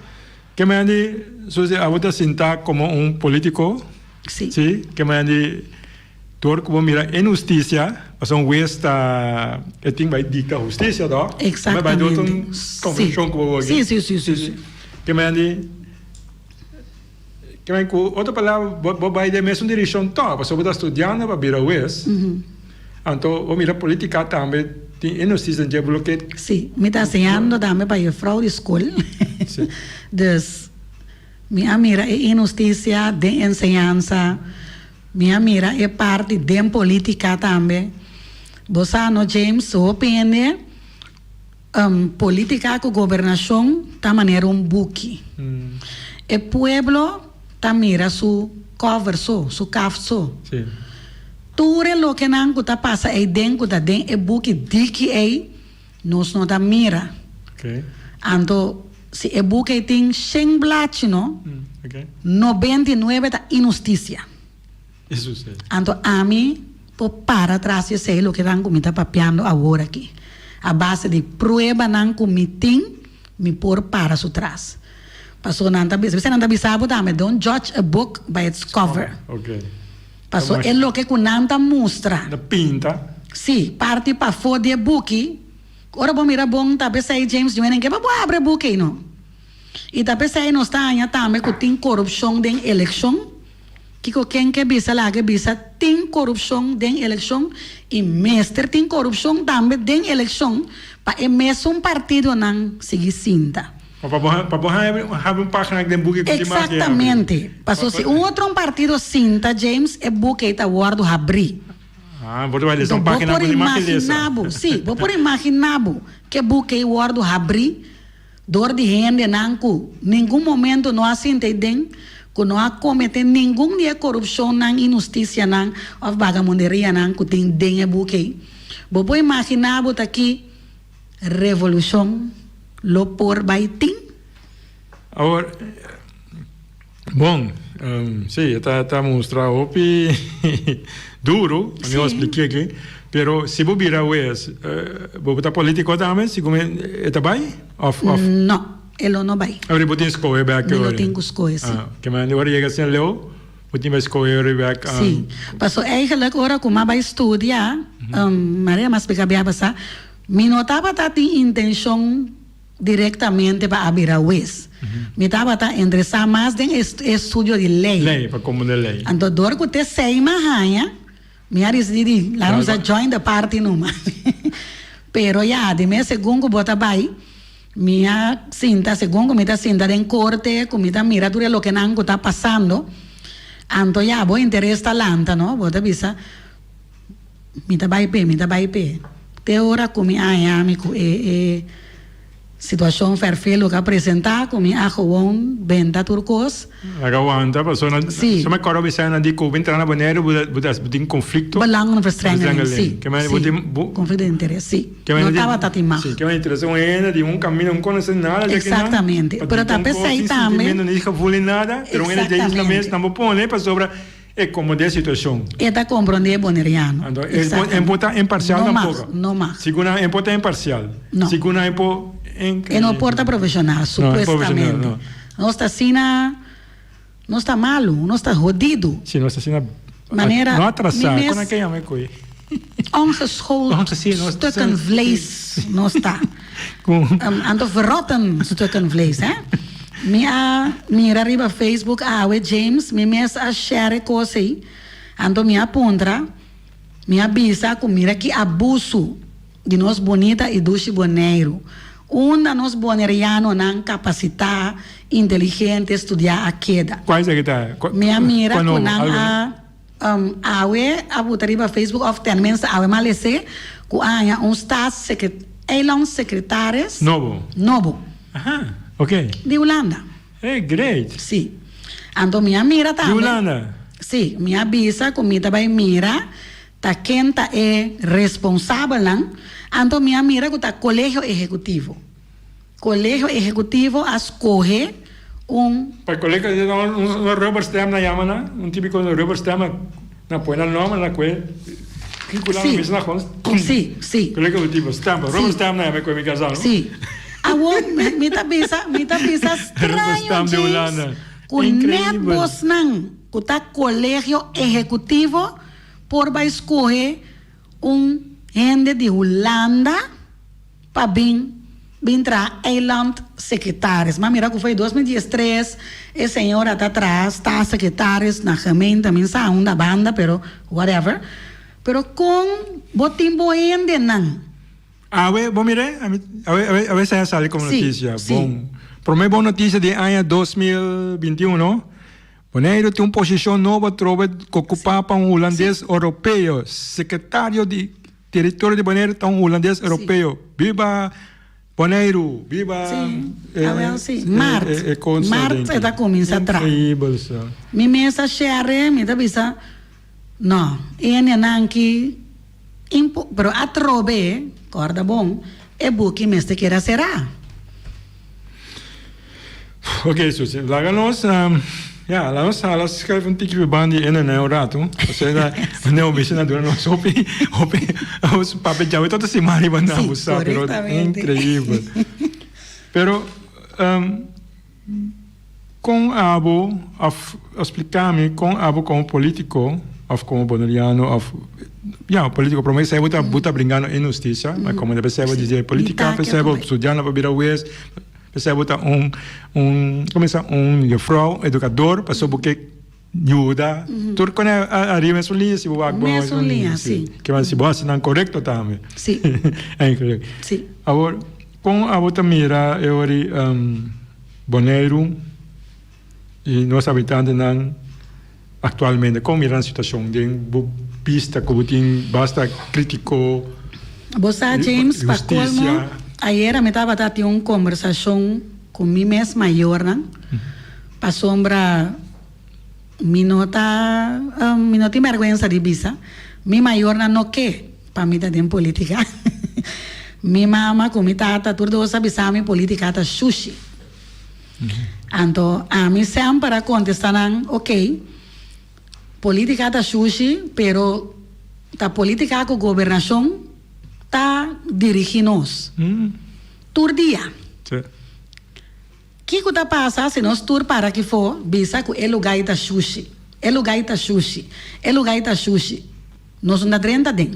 Ke manera di, Suzy, abo ta sinta komo un polítiko? Si. Si, ke manera di dor ku bo mira inhustisia, pasobra un wes ta, e tin bai dikta hustisia to? Eksaktamente. Bai dor un konfushon ku bo wak. Si, si, si, si. Ke manera di. Ke men ku otro palabra bo bai den mesun direkshon tòg, pasobra bo ta studiando pa bira hues, anto bo mira politika tambe tin inhustisia den dje bo lo ke. Si, mi ta enseñando tambe pa jufrou di skol, dus mi a mira e inhustisia den enseñansa, mi a mira e parti den politika tambe. Bo sa no James, hopi hende. Politica cu gobernacion ta manera un buki. E pueblo ta mira su cover so, su kaft so. Tur e lokenan cu ta pasa eyden cu ta den e buki diki ey, nos no ta mira. Anto si e buki ey tin shen blachi no, 99 ta inhusticia. Anto ami por para tras di esei loke nan ku mi ta papiando awor aki. A base di pruebanan ku mi tin, mi por para su tras. Paso nan ta bisa, nan ta bisa bo tambe, don't judge a book by its cover. Paso e loke ku nan ta mustra. Ta pinta. Si, parti pafó di e buki, ora bo mira bon ta p'esei James Duenen ke pa bo abri e buki ei no. I ta p'esei nos ta haña tambe ku tin korupshon den elekshon. Kiko ken ke bisa laga bisa tin korupshon den elekshon i mester tin korupshon tambe den elekshon pa e mesun partidonan sigui sinta. Pa bo pa bo habri un pagina den buki ku tin mas ke habri. Eksaktamente. Paso si un otro un partido sinta James e buki ei ta wòrdu habrí. Ah, bo ta bai lesa un pagina ku tin mas ke lesa. Bo por imagina bo, si, bo por imagina bo ke buki ei wòrdu habrí. Dor di hendenan ku ningun momento no a sinta ei den, ku no a komete ningun di e korupshonnan, inhustisianan òf bagamonderianan ku tin den e buki ei. Bo por imaginá bo ta ki revolushon lo por bai tin? Awor, bon, sí, e ta ta mustra hopi duru, mi a spliké aki, pero si bo bira wes, bo ta politico tambe, segun e ta bai of of? No, e lo no bai. Awor bo tin skohe bek Mi lo tin ku skohe, sí. Ah, ke manera ora yega asina leu, bo tin bai skohe ora bek. Sí, paso eigenlijk ora ku mi a bai studia, Maria mi a splika bia pasá, mi no tabata tin intenshon Directamente pa a bira hues. Mi tabata interesá mas den e estudio di ley. Ley, pa comprende ley. Anto dor cu te sei m'a haña, mi a dicidi di laga nos a join the party numa. Pero ya, di mes segun cu bo ta bay, mi a sinta, segun cu mi ta sinta den corte, cu mi ta mira tur e lokenan cu ta pasando, anto ya, bo interes ta lanta, no? Bo ta bisa. Mi ta bai p'e, mi ta bai p'e. Te ora ku mi a haña mi ku e e situashon fèrfelu ku a presentá, ku mi a gewoon benta tur kos. Laga wanta, pasobra nan, Sí. so mi kòrda bisa nan di ku bo entra na Boneiru bo ta bo ta tin konflikto. Belangenverstrengeling, sí, Ke manera bo sí. tin bo. Konflikto di interes, sí. Ke manera No tabata tin mag. Sí, ke manera interesa un hende di un kaminda, un konosé nada di akinan. Eksaktamente. Pero ta p'esei tambe. Ni sintimentu, ni gevoel, ni nada. Pero un hende dje isla mes Eksaktamente. nan bo pone pasobra. E komprondé e situashon. E ta komprondé e boneriano. Anto e e por ta imparsial No mag, tampoco. no mag. Segun nan e por ta imparsial. No. Segun nan e por E no por ta profesional, No, e profesional, supuestamente. no. Nos ta asina, nos ta malu, nos ta hodidu. Si, nos ta asina Manera no atrasá, mi mes kon nan ke yama e koe? Ongeschoold Onge- sí, nos ta stukken vlees nos ta. Ku Anto verrotten stukken vlees, hè? Mi a mira riba Facebook awe James, mi mes a share e kos ei. Anto mi a puntra, mi a bisa ku mira ki abusu di nos bunita i dushi Boneiru. Unda nos bonerianonan kapasitá, inteligente, studiá a keda. Kua esaki ta? Mi a mira Kua ku nobo? nan Algu a Awe a buta riba Facebook of tenminste awe m'a lese ku a haña un staatssecret eilandsecretaris Nobo. nobo. Aha, ok. Di Hulanda. Hey, great. Si. Anto mi a mira Di tambe. Hulanda. Si, mi a bisa ku mi ta bai mira ta ken ta e responsabelnan, anto mi a mira ku ta Kolegio Ehekutivo. Kolegio Ehekutivo a skohe un. Pa kolegio un un rubber stamp nan yama nan, un tipiko rubber stamp nan pone nan nomber nan koe kiko nan bisa nan gewoon Si, si. Kolegio Ehekutivo stamp, rubber stamp nan yama e koe mi kasa no. Si. Awor mi ta bisa, mi ta bisa straño James ku net bosnan ku ta Kolegio Ehekutivo por bai skohe un hende di Hulanda. Pa bin bin traha eiland secretaris. Ma mira cu foi 2013 e señora ta traha staatssecretaris na gemeente, mi sa unda banda pero whatever. Pero con bo tin bo hendenan? Awe, bo mira, awe, awe, awe esei a sali como Sí, noticia. sí. Bon, prome bon noticia di aña 2021, Boneiru tin un posicion nobo atrobe cu ocupa pa un hulandes europeo, secretario di Teritorio di Boneiru ta un hulandes europeo. Biba Boneiru! Biba Sí, e awel sí. Mart, e e kos mart aden. e ta kuminsá traha. Increibel sa. Mi mes a share, mi ta bisa, no, e hendenan ki impo, pero atrobe, kòrda bon, e buki mester keda será. Ok Susi, laga nos, ya, laga nos hala schuif un tiki banda di ene na un rato. Pasobra ne obisha na dura nos hopi, hopi, nos papia djawe tot e siman riba nan, Sí, bo sa, pero correctamente. increibel. Pero, con abo, of explica mi, con abo como politico, of como boneriano, of, ya, politico, prome esei bo ta, bo ta bringando inhusticia, maar como debe ser bo di politica, pesei bo studiando pa bira hues, P'esei bo ta un un como bisa un juffrouw educador pasobra bo ke yuda tur con ariba mesun liña si bo wak bo Mesun liña si. Ke si bo hasi nan corecto tambe. Si. Eigenlijk. Si. Awor con abo ta mira e ora di Boneiru y nos habitantenan actualmente con mira nan situacion den bo bista cu bo tin basta critico Bo sa James, pa colmo ayera mi tabata tin un conversacion cu mi mes mayornan pasobra mi no ta mi no tin berguensa di bisa mi mayornan no ke pa mi ta den politica mi mama cu mi tata tur dos a bisa mi politica ta shushi. Anto ami semper a contesta nan, ok, politica ta shushi, pero ta politica cu gobernacion ta dirigi nos tur dia. Kico ta pasa si nos tur para akifo bisa cu e lugar ta shushi, e lugar ta shushi, e lugar ta shushi, nos no ta drenta den.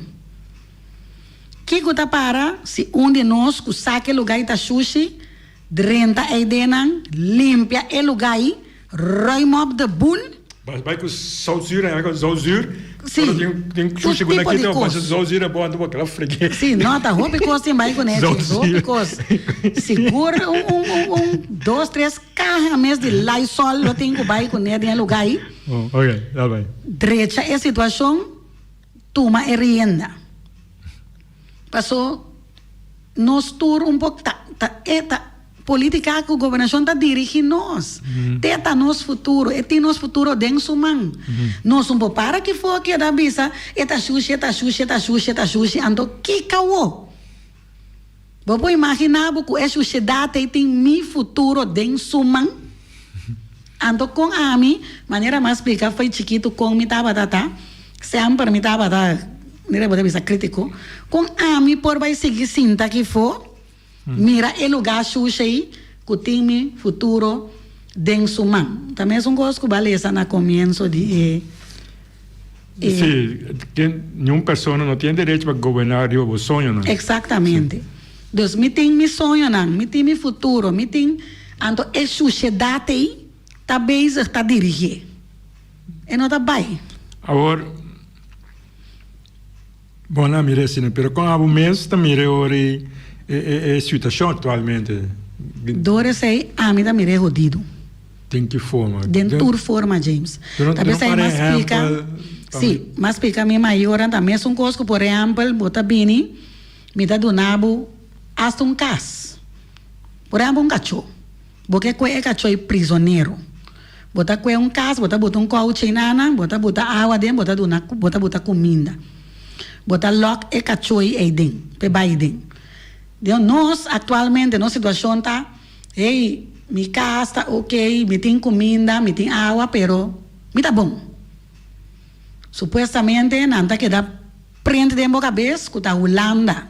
Kico ta para si un di nos cu sa cu e lugar ta shushi Drenta eidenan, limpia e lugá ei, ruim op de boel. Bai bai ku zoutzuur en ku zoutzuur. Sí, Ora tin tin tur sushi ku ta tipo di kita kos. pasa zoutzuur e bo anto bo kla frege. Sí, no, ta hopi kos tin bai kuné, James, hopi kos. Sigur un un un un dos tres kaha mes di Lysol lo tin ku bai kuné den e lugá ei. Oh, ok, dal bai. Drecha e situashon, tuma e rienda. Paso nos tur un pok ta ta e ta politica cu gobernacion ta dirigi nos. Te ta nos futuro, e tin nos futuro den su man. Nos un por para aki for keda bisa e ta shushi, e ta shushi, e ta shushi, e ta shushi, anto kiko awo? Bo por imagina bo cu e shushedad ey tin mi futuro den su man? Anto kon ami, manera mi a splika fo'i chikitu kon mi tabata ta, semper mi tabata, manera bo ta bisa kritiko, kon ami por bai sigui sinta aki fo, mira e lugá shusha ei ku tin mi futuro den su man. Ta mesun kos ku bo a lesa na komienso di e. Sí, niun persona no tin derecho pa goberná riba bo soñonan. Eksaktamente. Dus mi tin mi soñonan, mi tin mi futuro, mi tin, anto e shushedat ei ta bezig ta dirigié. E no ta bai. Awor, bo no a mira asina, pero kon abo mes ta mira e ora ei e situashon aktualmente? Dor esei ami ta mira e hodido. Den ki forma? Den tur forma, James. Ta p'esei m'a splika, sí, m'a splika mi mayornan ta mesun kos ku por ehèmpel bo ta bini, mi ta duna bo asta un kas. Por ehèmpel un kachó. Bo ke kue e kachó ei prizonero. Bo ta kue un kas, bo ta buta un kouchi einan, bo ta buta awa aden, bo ta duna, bo ta buta kuminda. Bo ta lòk e kachó ei den, p'e bai den. Den nos aktualmente nos situashon ta. Hey, mi cas ta ok, mi tin cuminda, mi tin awa, pero mi ta bon. Supuestamente nan ta keda prent den bo cabes cu ta Hulanda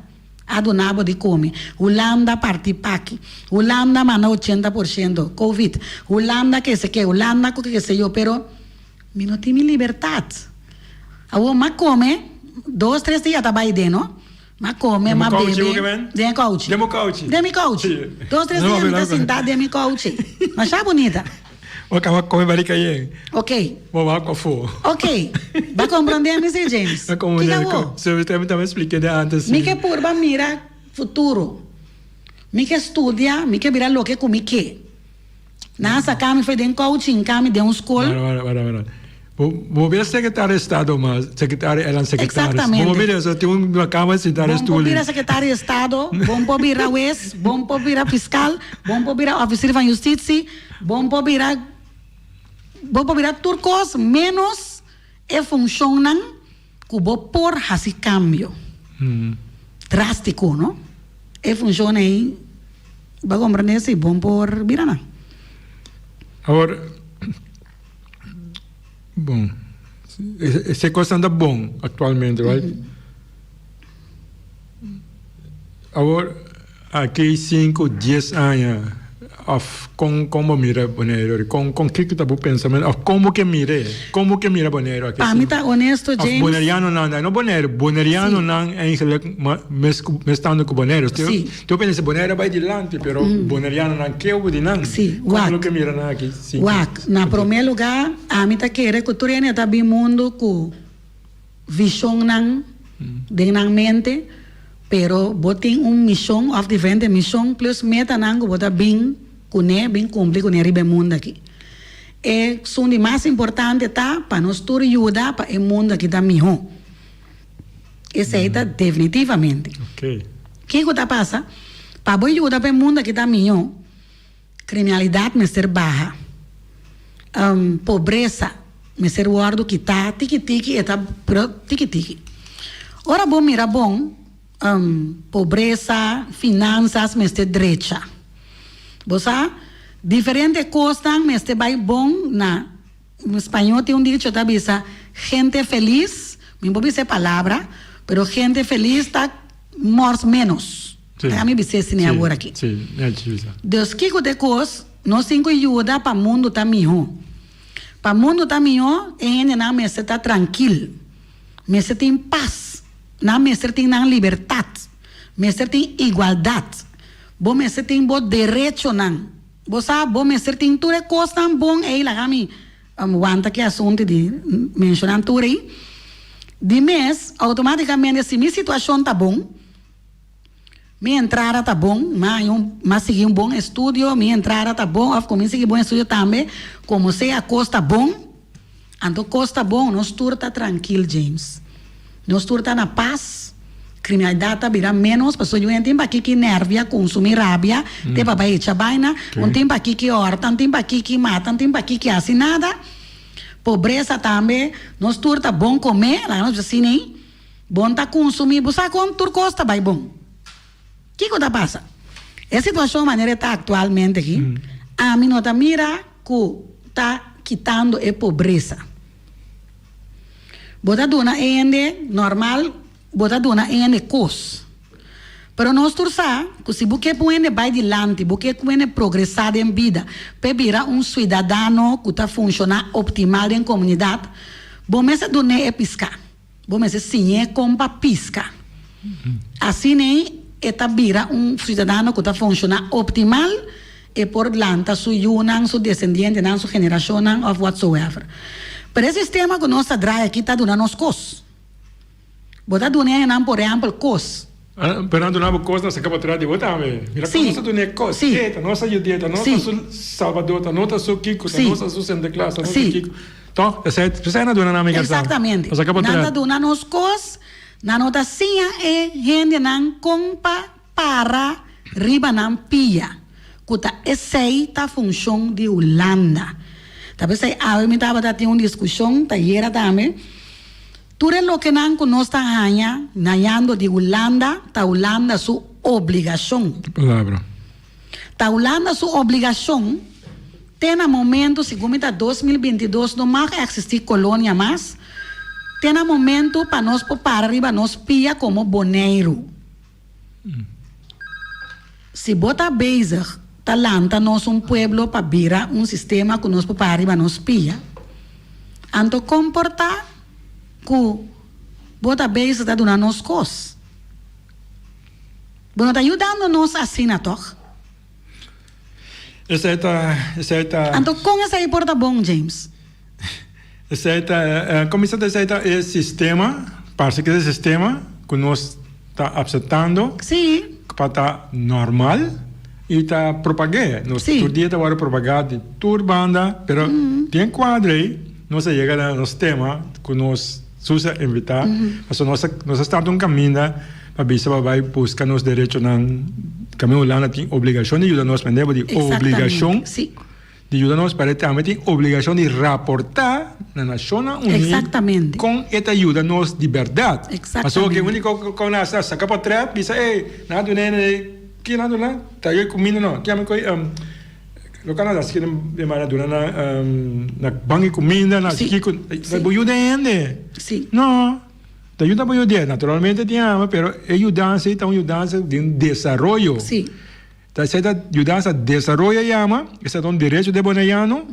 a duna bo di come, Hulanda parti paki, Hulanda manda ochenta por ciento, covid, Hulanda kese ke, Hulanda cu kese yo, pero mi no tin mi libertad. Awor m'a come dos tres dia ta bay den no. M'a come, m'a bebe. Den e kouchi. Den bo kouchi. Den mi kouchi. Dos, tres dia mi ta sintá den mi kouchi. Masha bunita. Bo kaba come barika yen. Ok. Bo wak pafó. Ok. Bo komprondé mi si, James? Bo komprondé. Kiko awor? Si, mi ta spliké de antes. Mi ke purba mira futuro. Mi ke studia, mi ke bira loke ku mi ke. Nan a saka mi for den kouchi, hinka mi den un skol. Wara, wara, wara. Bo, bo bira sekretario di estado mas, sekretario, eran sekretaris. Eksaktamente. Bo bira, so tin un kama sinta Bon stoel. por bira sekretario di estado, bon por bira wes, bon por bira fiskal, bon por bira ofisier van justitsie, bon por bira, bo por bira tur kos menos e funshonnan ku bo por hasi kambio drástiko, no? E funshon ei bo a komprendé si bon por bira nan. Awor, bon, esei kosnan ta bon aktualmente, right? Awor, aki sinku, dies aña, òf kon kon bo mira Boneiru? Kon kon kiko ta bo pensamentu? Òf kon bo ke mir'é? Kon bo ke mira Boneiru aki Pa mi ta honesto, Òf James. bonerianonan, no Boneiru, bonerianonan eigenlijk ma mes ku mes tantu ku Boneiru. Sí. Tur pensa Boneiru a bai dilanti, pero bonerianonan ke obo di nan? Sí, Kon wak. lo ke mira nan aki sinku, Wak, na promé lugá ami ta kere ku tur hende ta bin mundu ku Vishonnan den nan mente, pero bo tin un mishon òf diferente mishon plus metanan ku bo ta bin kuné, bin kumpli kuné riba e mundu aki. E sun di mas importante ta pa nos tur yuda pa e mundu aki ta mihó. Esei ta definitivamente. Kiko ta pasa? Pa bo yuda pa e mundu aki ta mihó, Kriminalidat mester baha. Pobresa mester wòrdu kitá tiki tiki e ta pero tiki tiki. Ora bo mira bon pobresa, finansas mester drecha. Bo sa diferente kosnan mester bai bon na spañó tin un dicho ta bisa gente felis, mi por bisa e palabra, pero gente felis ta mors menos. Sí. Laga mi bis'é esei Sí, awor aki. sí, mi a bisa. Dus kiko ta e kos? Nos tin ku yuda pa mundu ta mihó. Pa mundu ta mihó, e hendenan mester ta trankil, mester tin pas, nan mester tin nan libertat, mester tin igualdat. Bo mester tin bo derechonan. Bo sa, bo mester tin tur e kosnan bon ei. Laga mi wanta ki asuntu di menshoná tur ei. Di mes, outomátikamente si mi situashon ta bon, Mi entrada ta bon, m'a haña un, m'a sigui un bon estudio, mi entrada ta bon, òf ku mi sigui bon estudio tambe, komo sea kos ta bon, anto kos ta bon, nos tur ta trankil, James. Nos tur ta na pas, kriminalidat ta bira ménos, pasobra yu tin p'aki ki nèrvia, konsumí rabia, te pa bai echa baina, un tin p'aki ki hòrta, un tin p'aki ki mata, un tin p'aki ki hasi nada. Pobresa tambe, nos tur ta bon komé, laga nos bisa asina ei. Bon ta kunsumí, bo sa kon tur kos ta bai bon. Kiko ta pasa? E situashon manera e ta aktualmente aki, ami no ta mira ku ta kitando e pobresa. Bo ta duna e hende normal, bo ta duna e hende kos. Pero nos tur sa ku si bo ke ku un hende bai dilanti, bo ke ku un hende progresá den bida p'e bira un suidadano ku ta funshoná optimal den komunidat, bo mester dun'é e piská. Bo mester siñ'é kon pa piska. Asina ei e ta bira un siudadano ku ta funshoná optimal, e por lanta su yunan, su desendientenan, su generashonnan òf whatsoever. Pero e sistema ku nos ta draai aki ta duna nos kos. Bo ta duna e nan por ehèmpel kos. Pero nan duna bo kos nan saka bo tras di bo tambe. Mira kon nos ta duna e kos. E ta nos a yud'é, ta nos ta su salbador, ta nos ta su kiko, ta nos ta su Sinterklaas, ta nos ta kiko. Toch? Esei, esei nan duna nan mi kersa. Exactamente. Nan saka bo Nan ta tras. duna nos kos, nan no ta siña e hendenan kon pa para riba nan pia, ku ta esei ta funshon di Hulanda. Ta p'esei awe mi tabata tin un diskushon tayera tambe. Tur e lokenan ku nos ta haña nañando di Hulanda ta Hulanda su obligashon. Palabra. Ta Hulanda su obligashon te na momento, segun mi ta 2022 no mag eksistí kolonia mas, te na momento pa nos por para riba nos pia komo Boneiru. Si bo ta bezig ta lanta nos un pueblo pa bira un sistema ku nos por para riba nos pia, anto kon por ta ku bo ta bezig ta duna nos kos? Bo no ta yudando nos asina tòg? Esei ta, esei ta. Anto kon esei por ta bon, James? Esei ta, kuminsá ta esei ta e sistema, parse ku e sistema ku nos ta apseptando. Sí. Pa ta normal i ta propag'é. Nos tur dia ta wòrdu propagá di tur banda, pero den kuadro ei nos a yega na nos tema ku nos Susa invitá, pasobra nos a nos a start un kaminda pa bisa pa bai buska nos derechonan. Kaminda Hulanda tin obligashon di yuda nos, mende bo di obligashon di yuda nos, pero e tambe tin obligashon di raportá na Nashonnan Uní kon e ta yuda nos di bèrdat. Pasobra ke úniko kon nan a saka pòtrèt bisa ey nan a duna e ki nan a duna? Ta e kuminda no, kiami koe. Lo kan a hasi de manera duna na na ban di kuminda na kiko bo yuda hende no ta yuda bo yuda naturalmente tin hamber pero e yudansa ei ta un yudansa di un desaroyo ta esei ta yudansa desaroyo a yama esei ta un derecho di e bonaiano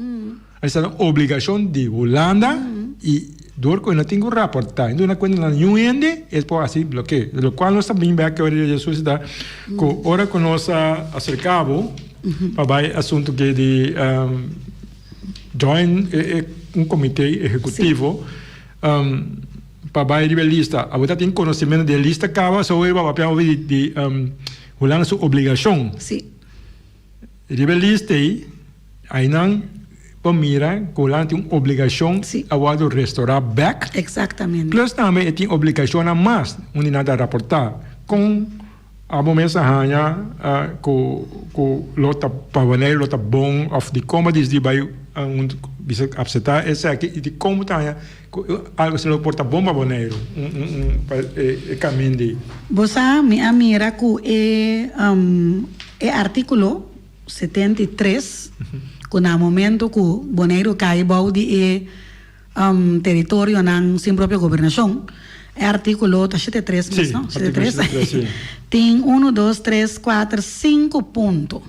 esei ta un obligashon di Hulanda i dor ku e no tin ku raporta e no duna kuenta na niun hende e por hasi loke lokual nos ta bin bek ora di Jesus ta ku ora ku nos a aserka bo. Pa bai asuntu ke di join e un komite ehekutivo pa bai riba e lista. Abo ta tin konosementu di e lista kaba so bo papia hopi di Hulanda su obligashon. Riba e lista ei ainan por mira ku Hulanda tin un obligashon a wòrdu restorá bèk. Plus tambe e tin obligashonnan mas unda nan ta raportá kon. Abo mes a haña ku ku lo ta pa wanneer lo ta bon òf dikon bo a disidí bai un bisa apseptá esaki i dikon bo ta haña ku algu asina lo por ta bon pa Boneiru un un un pa e kamin di. Bo sa mi a mira ku e e artíkulo 73 ku na momento ku Boneiru kai bou di e Teritorionan sin propio gobernashon. E artíkulo ta 73 mes, no? Sí, artíkulo 73, sí. Tin unu, dos, tres, kuater, sinku punto.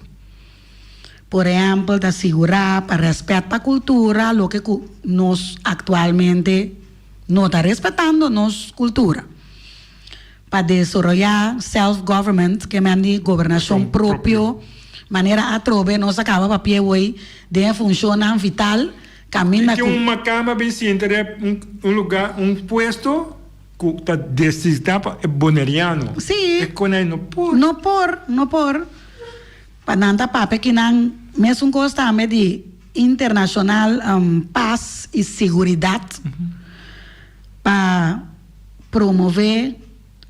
Por ehèmpel, ta sigurá pa rèspèt pa kultura, loke ku nos aktualmente no ta respetando nos kultura. Pa desaroyá self-government, ke men di gobernashon propio, manera atrobe nos a kaba papia awor den e funshonnan vital Caminda Tin cu. un macamba bin sinta den un lugar, un puesto cu ta destinado pa e Boneriano. Sí. E con no por. No por, no por. Pa nan ta papia ki nan mesun cos tambe di internacional paz y seguridad pa promove.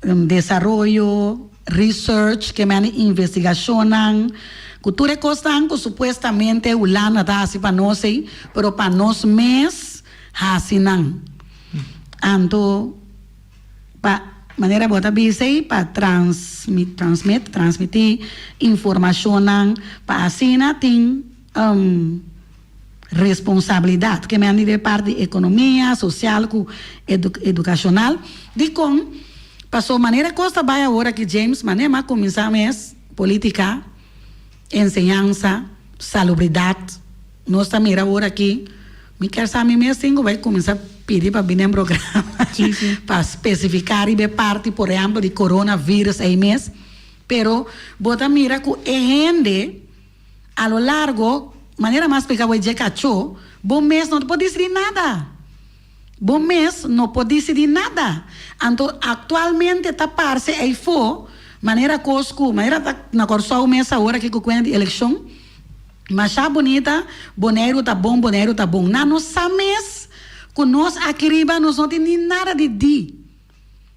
Desaroyo, research, ke mende investigacionnan, ku tur e kosnan ku supuestamente Hulanda ta hasi pa nos ei, pero pa nos mes hasi nan. Anto pa manera bo ta bisa ei pa transmi transmit transmití informashonnan pa asina tin. Responsabilidat, ke men di den parti di ekonomia, sosial ku edukashonal. Dikon? Paso manera kos ta bai awor aki James, manera mi a kuminsá mes politika, enseñansa, salubridat, nos ta mira awor aki, mi kier sa mi mes tin ku bai kuminsá pidi pa bini den programa pa spesifiká riba e parti por ehèmpel di corona virus ei mes, pero bo ta mira ku e hende. A lo largo, manera m'a splica bo e dje cachó, bo mes no ta por dicidi nada. Bo mes no por dicidi nada. Anto actualmente ta parce eyfo, manera cos cu, manera ta na Corsou mes awor aki cu cuenta di eleccion, masha bunita, Boneiru ta bon, Boneiru ta bon. Nan no sa mes cu nos aki riba nos no tin ni nada di di.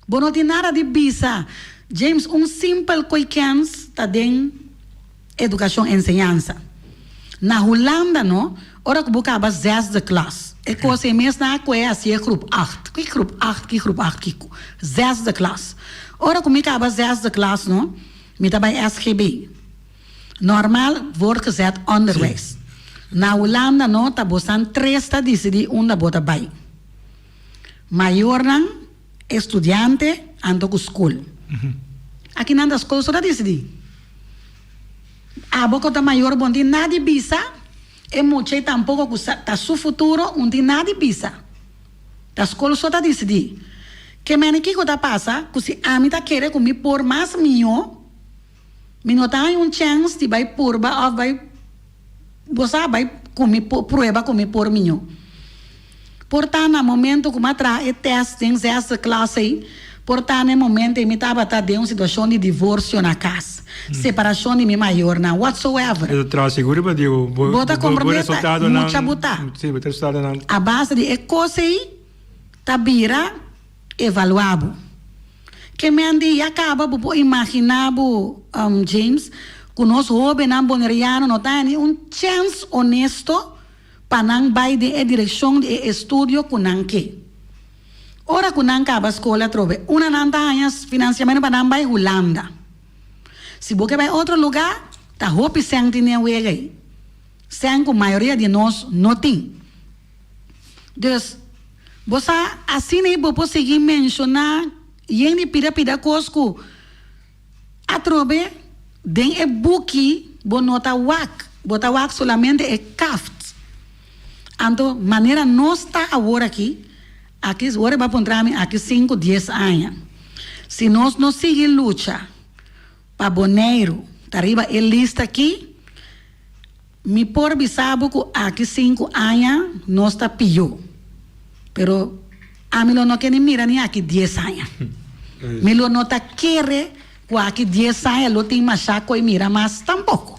Bo no tin nada di bisa. James, un simpel koe kens ta den edukashon, enseñansa. Na Hulanda no, ora ku bo kaba zesde klas, e kos ei mes nan a koe hasié groep acht. Ki groep acht, ki groep acht kiko? Zesde klas. Ora ku mi kaba zesde klas no, mi ta bai SGB. Normaal voortgezet onderwijs. Na Hulanda no, ta bosan tres ta disidí unda bo ta bai. Mayornan, e studiante, anto ku skol. Aki nan ta skol so ta disidí. Abo ku ta mayor bo no tin nada di bisa, e mucha ei tampoko ku sa ta su futuro un tin nada di bisa. Ta skol so ta disidí. Ke mene kiko ta pasa ku si ami ta kere ku mi por mas mihó, mi no ta haña un chèns di bai purba òf bai. Bo sa bai ku mi por prueba ku mi por miño. Por ta na momento ku mi a traha e test den zesde klas ei, por ta na e momento ei mi tabata den un situashon di divorsio na kas, separashon di mi mayornan, whatsoever. E ta traha sigur riba di bo Bo ta bo komprendé ta resultadonan. mucha bo ta. Sí, bo resultadonan. A base di e kos ei ta bira evaluá bo. Ke men di ya kaba bo por imaginá bo, James, ku nos hóbennan boneriano no ta haña ni un chèns onesto pa nan bai den e direkshon di e estudio ku nan ke. Ora ku nan kaba skol atrobe, una nan ta haña finansiamentu pa nan bai Hulanda. Si bo ke bai otro lugá, ta hopi sèn tin den wega ei, sèn ku mayoria di nos no tin. Dus, bo sa, asina ei bo por sigui menshoná yen di pida pida kos ku atrobe den e buki bo no ta wak, bo ta wak solamente e kaft. Anto, manera nos ta awor aki, aki, ora bo a puntra mi aki sinku, dies aña, si nos no sigui lucha pa Boneiru ta riba e lista aki, Mi por bisa bo ku aki sinku aña nos ta pió, pero ami lo no ke ni mira ni aki dies aña. Mi lo no ta kere ku aki dies aña lo tin mashá koe mira mas tampoko.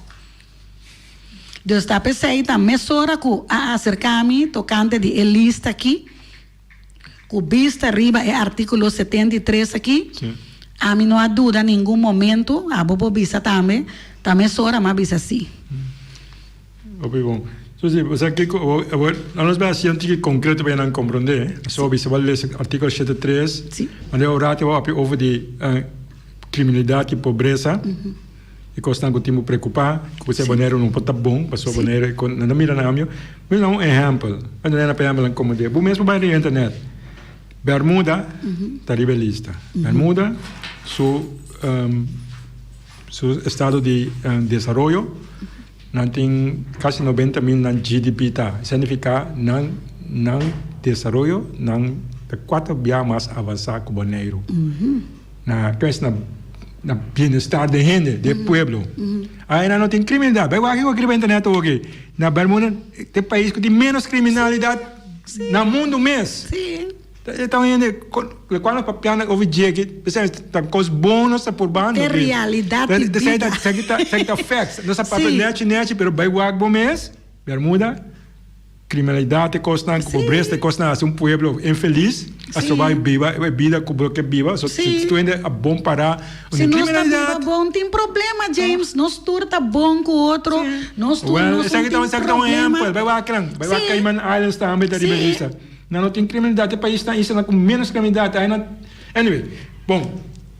Dus ta p'esei ta mesora ku a aserká mi tokante di e lista aki, Ku bista riba e artíkulo 73 aki, ami no a duda ningun momentu, abo por bisa tambe, ta mesora mi a bisa sí. Hopi bon. So si, osea kiko, awor, nan nos bai hasi un tiki konkreto pa nan komprondé. So bo bisa bo lesa artíkulo 73, manera un ratu bo a papia over di kriminalidat i pobresa. E kosnan ku tin bo preokupá, ku bo sa Boneiru no por ta bon, pasobra Boneiru e nan ta mira nan amio. Mi duna un ehèmpel, mi duna por ehèmpel komo de bo mes por bai riba internet, Bermuda ta riba e lista. Bermuda su su estado di desaroyo nan tin kasi 90 mil nan GDP ta, esei nifiká nan nan desaroyo nan ta kuater bia mas avansá ku Boneiru. Na kens na na bienestar den hende, den pueblo. Aina no tin kriminalidat. Bai wak kiko riba internet awoki. Na Bermuda ta e pais ku tin menos kriminalidat na mundu mes. E ta un hende lokual nos papiando over djeki p'esei ta kos bon nos ta purbando. E realidat di bida. Esaki ta facts. Nos ta papia nechi nechi pero bai wak bo mes Bermuda. Kriminalidat e kosnan, ku pobresa e kosnan hasi un pueblo infelis, a soba e biba e bida ku bo ke biba, so si tur hende a bon pará, Si nos ta biba bon tin problema James, nos tur ta bon ku otro, nos tur nos no tin problema. Esaki ta un ehèmpel, bai wak nan, bai wak Cayman Islands tambe ta riba e lista, nan no tin kriminalidat, e paisnan islanan ku ménos kriminalidat, ai nan, anyway, bon.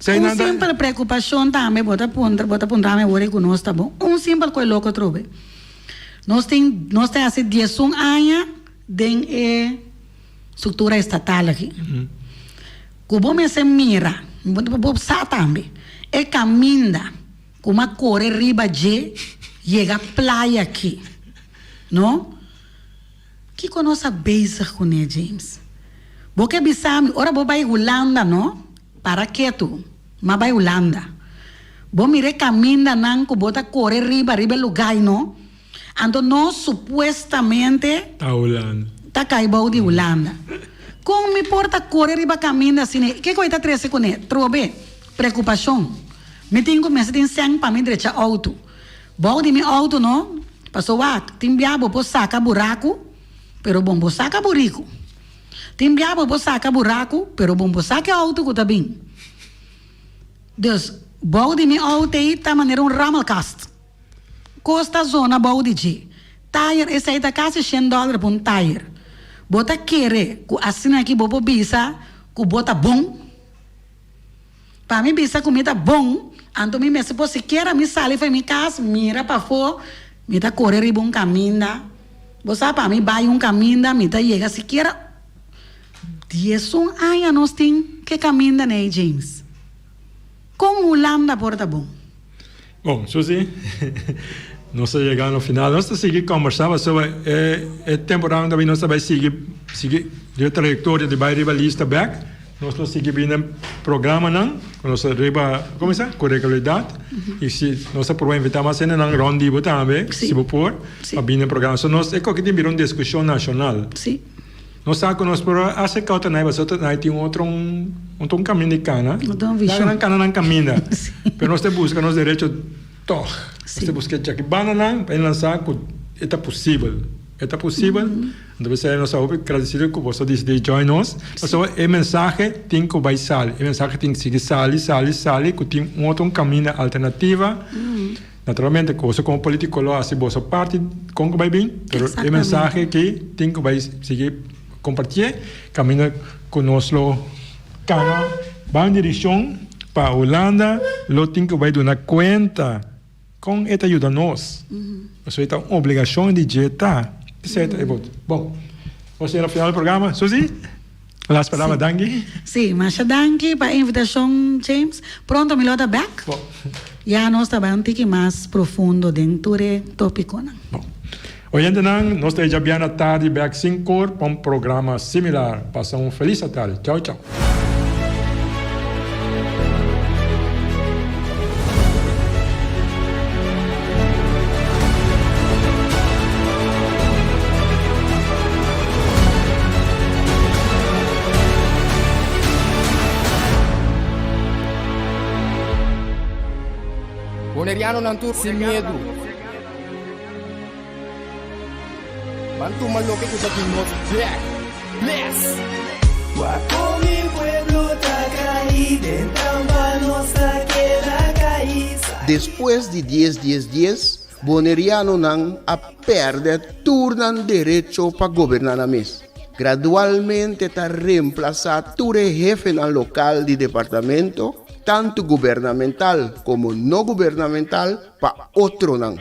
Un simpel preokupashon tambe bo ta puntra, bo ta puntra mi awor ku nos ta bon, un simpel ku e loko trobe. Nos tin nos ta hasi 11 aña den e struktura estatal aki. Ku bo mester mira, bo sa tambe, e kaminda ku m'a kore riba dje yega playa aki, no? Kiko nos a bezig kuné, James? Bo ke bisa mi ora bo bai Hulanda, no? Para ketu, m'a bai Hulanda. Bo mira e kamindanan ku bo ta kore riba riba e lugá no? Anto nos supuestamente. Ta Hulanda. Ta kai bou di Hulanda. Kon mi por ta kore riba kaminda asina? Kiko e ta trese kuné? Trobe, preokupashon. Mi tin ku mester tin sèn pa mi drecha outo. Bou di mi outo no, paso wak, tin bia bo por saka buraku, pero bon bo saka buriku. Tin bia bo por saka buraku, pero bon bo saka e outo ku ta bin. Dus, bou di mi outo ei ta manera un rammelkast. Kos ta zona bou di dje. Tayer, esei ta kasi shen dòler pa un tayer. Bo ta kere ku asina aki bo por bisa ku bo ta bon? Pa mi bisa ku mi ta bon, anto mi mester por sikiera mi sali for mi kas, mira pafó, mi ta kore riba un kaminda. Bo sa pa mi bai un kaminda mi ta yega sikiera 11 aña nos tin ke kaminda nei James. Kon Hulanda por ta bon? Bon, Susie, nos a yega na final. Nos ta sigui kombersá pasobra e e temporada ta bini nos ta bai sigui sigui e trayektoria di bai riba lista bèk. Nos lo sigui bini den programanan ku nos ta riba, komo sa, ku regularidat. I si nos ta proba invitá mas hendenan rònt di bo tambe, si bo por, pa bini den programa. So nos e koke tin bira un diskushon nashonal. Nos sa ku nos por a aserká otro nai pasobra otro nai tin otro un otro un kaminda di kana. Otro un vishon. Laga nan kana nan kaminda. Pero nos ta buska nos derecho tòg. Nos ta buska djaki banda nan pa e nan sa ku e ta posibel. E ta posibel. Anto p'esei nos ta hopi gradesido ku boso a disidí join nos. Pasobra e mensahe tin ku bai sali. E mensahe tin ku sigui sali, sali, sali ku tin un otro un kaminda alternativa. Naturalmente boso como politico lo haci boso parti con cu bay bin, pero e mensahe aki tin cu bay sigui compartié caminda cu nos lo cana ban direccion pa Hulanda lo tin cu bay duna cuenta con e ta yuda nos. Pasobra e ta un obligacion di dje ta. Esey ta e bot. Bon, nos yega na final di programa. Susie? Las palabra danki. Sí, masha danki pa e invitashon James. Pronto mi lo ta bek. Bon. Ya nos ta bai un tiki mas profundo den tur e topikonan. Bon. Oyentenan, nos ta e djabièrnè tardi bek sin kor pa un programa similar. Pasa un felis atardi. Chau chau. Bonerianonan tur sin miedu. Ban tuma loke ku ta di nos bek. Bless! Wak kon mi pueblo ta kai, den trampa nos ta keda kai. Despues di dies dies dies, Bonerianonan a pèrdè tur nan derecho pa goberná nan mes. Gradualmente ta remplasá tur e hefenan lokal di departamento, tantu gubernamental komo no gubernamental, pa otronan.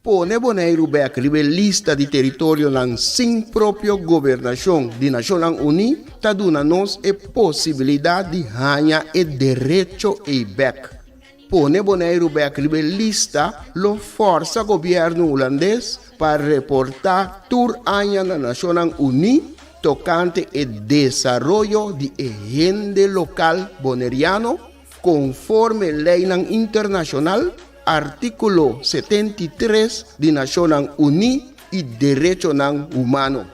Pone Boneiru bèk riba e lista di teritorionan sin propio gobernashon di Nashonnan Uní ta duna nos e posibilidat di haña e derecho ei bèk. Pone Boneiru bèk riba e lista lo fòrsa gobièrnu hulandes pa reportá tur aña na Nashonnan Uní tokante e desaroyo di e hende lokal boneriano konforme leinan internashonal, artíkulo 73 di Nashonnan Uní i derechonan humano.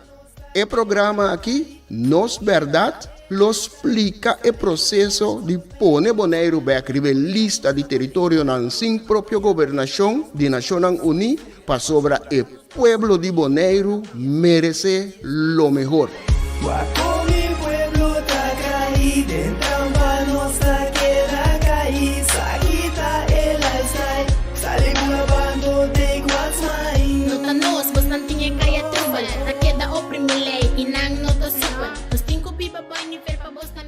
E programa aki, Nos Bèrdat, lo splika e proseso di pone Boneiru bèk riba e lista di teritorionan sin propio gobernashon di Nashonnan Uní pasobra e pueblo di Boneiru meresé lo mehor. Wak kon mi pueblo ta kai, den trampa nos ta keda kai, sa kita e lifestyle, sali bula bando take what's mine. No ta nos, bosnan tin e kaya trubel, ta keda oprimi lei i nan no ta supel. Nos tin ku biba bai nivel pa bosnan.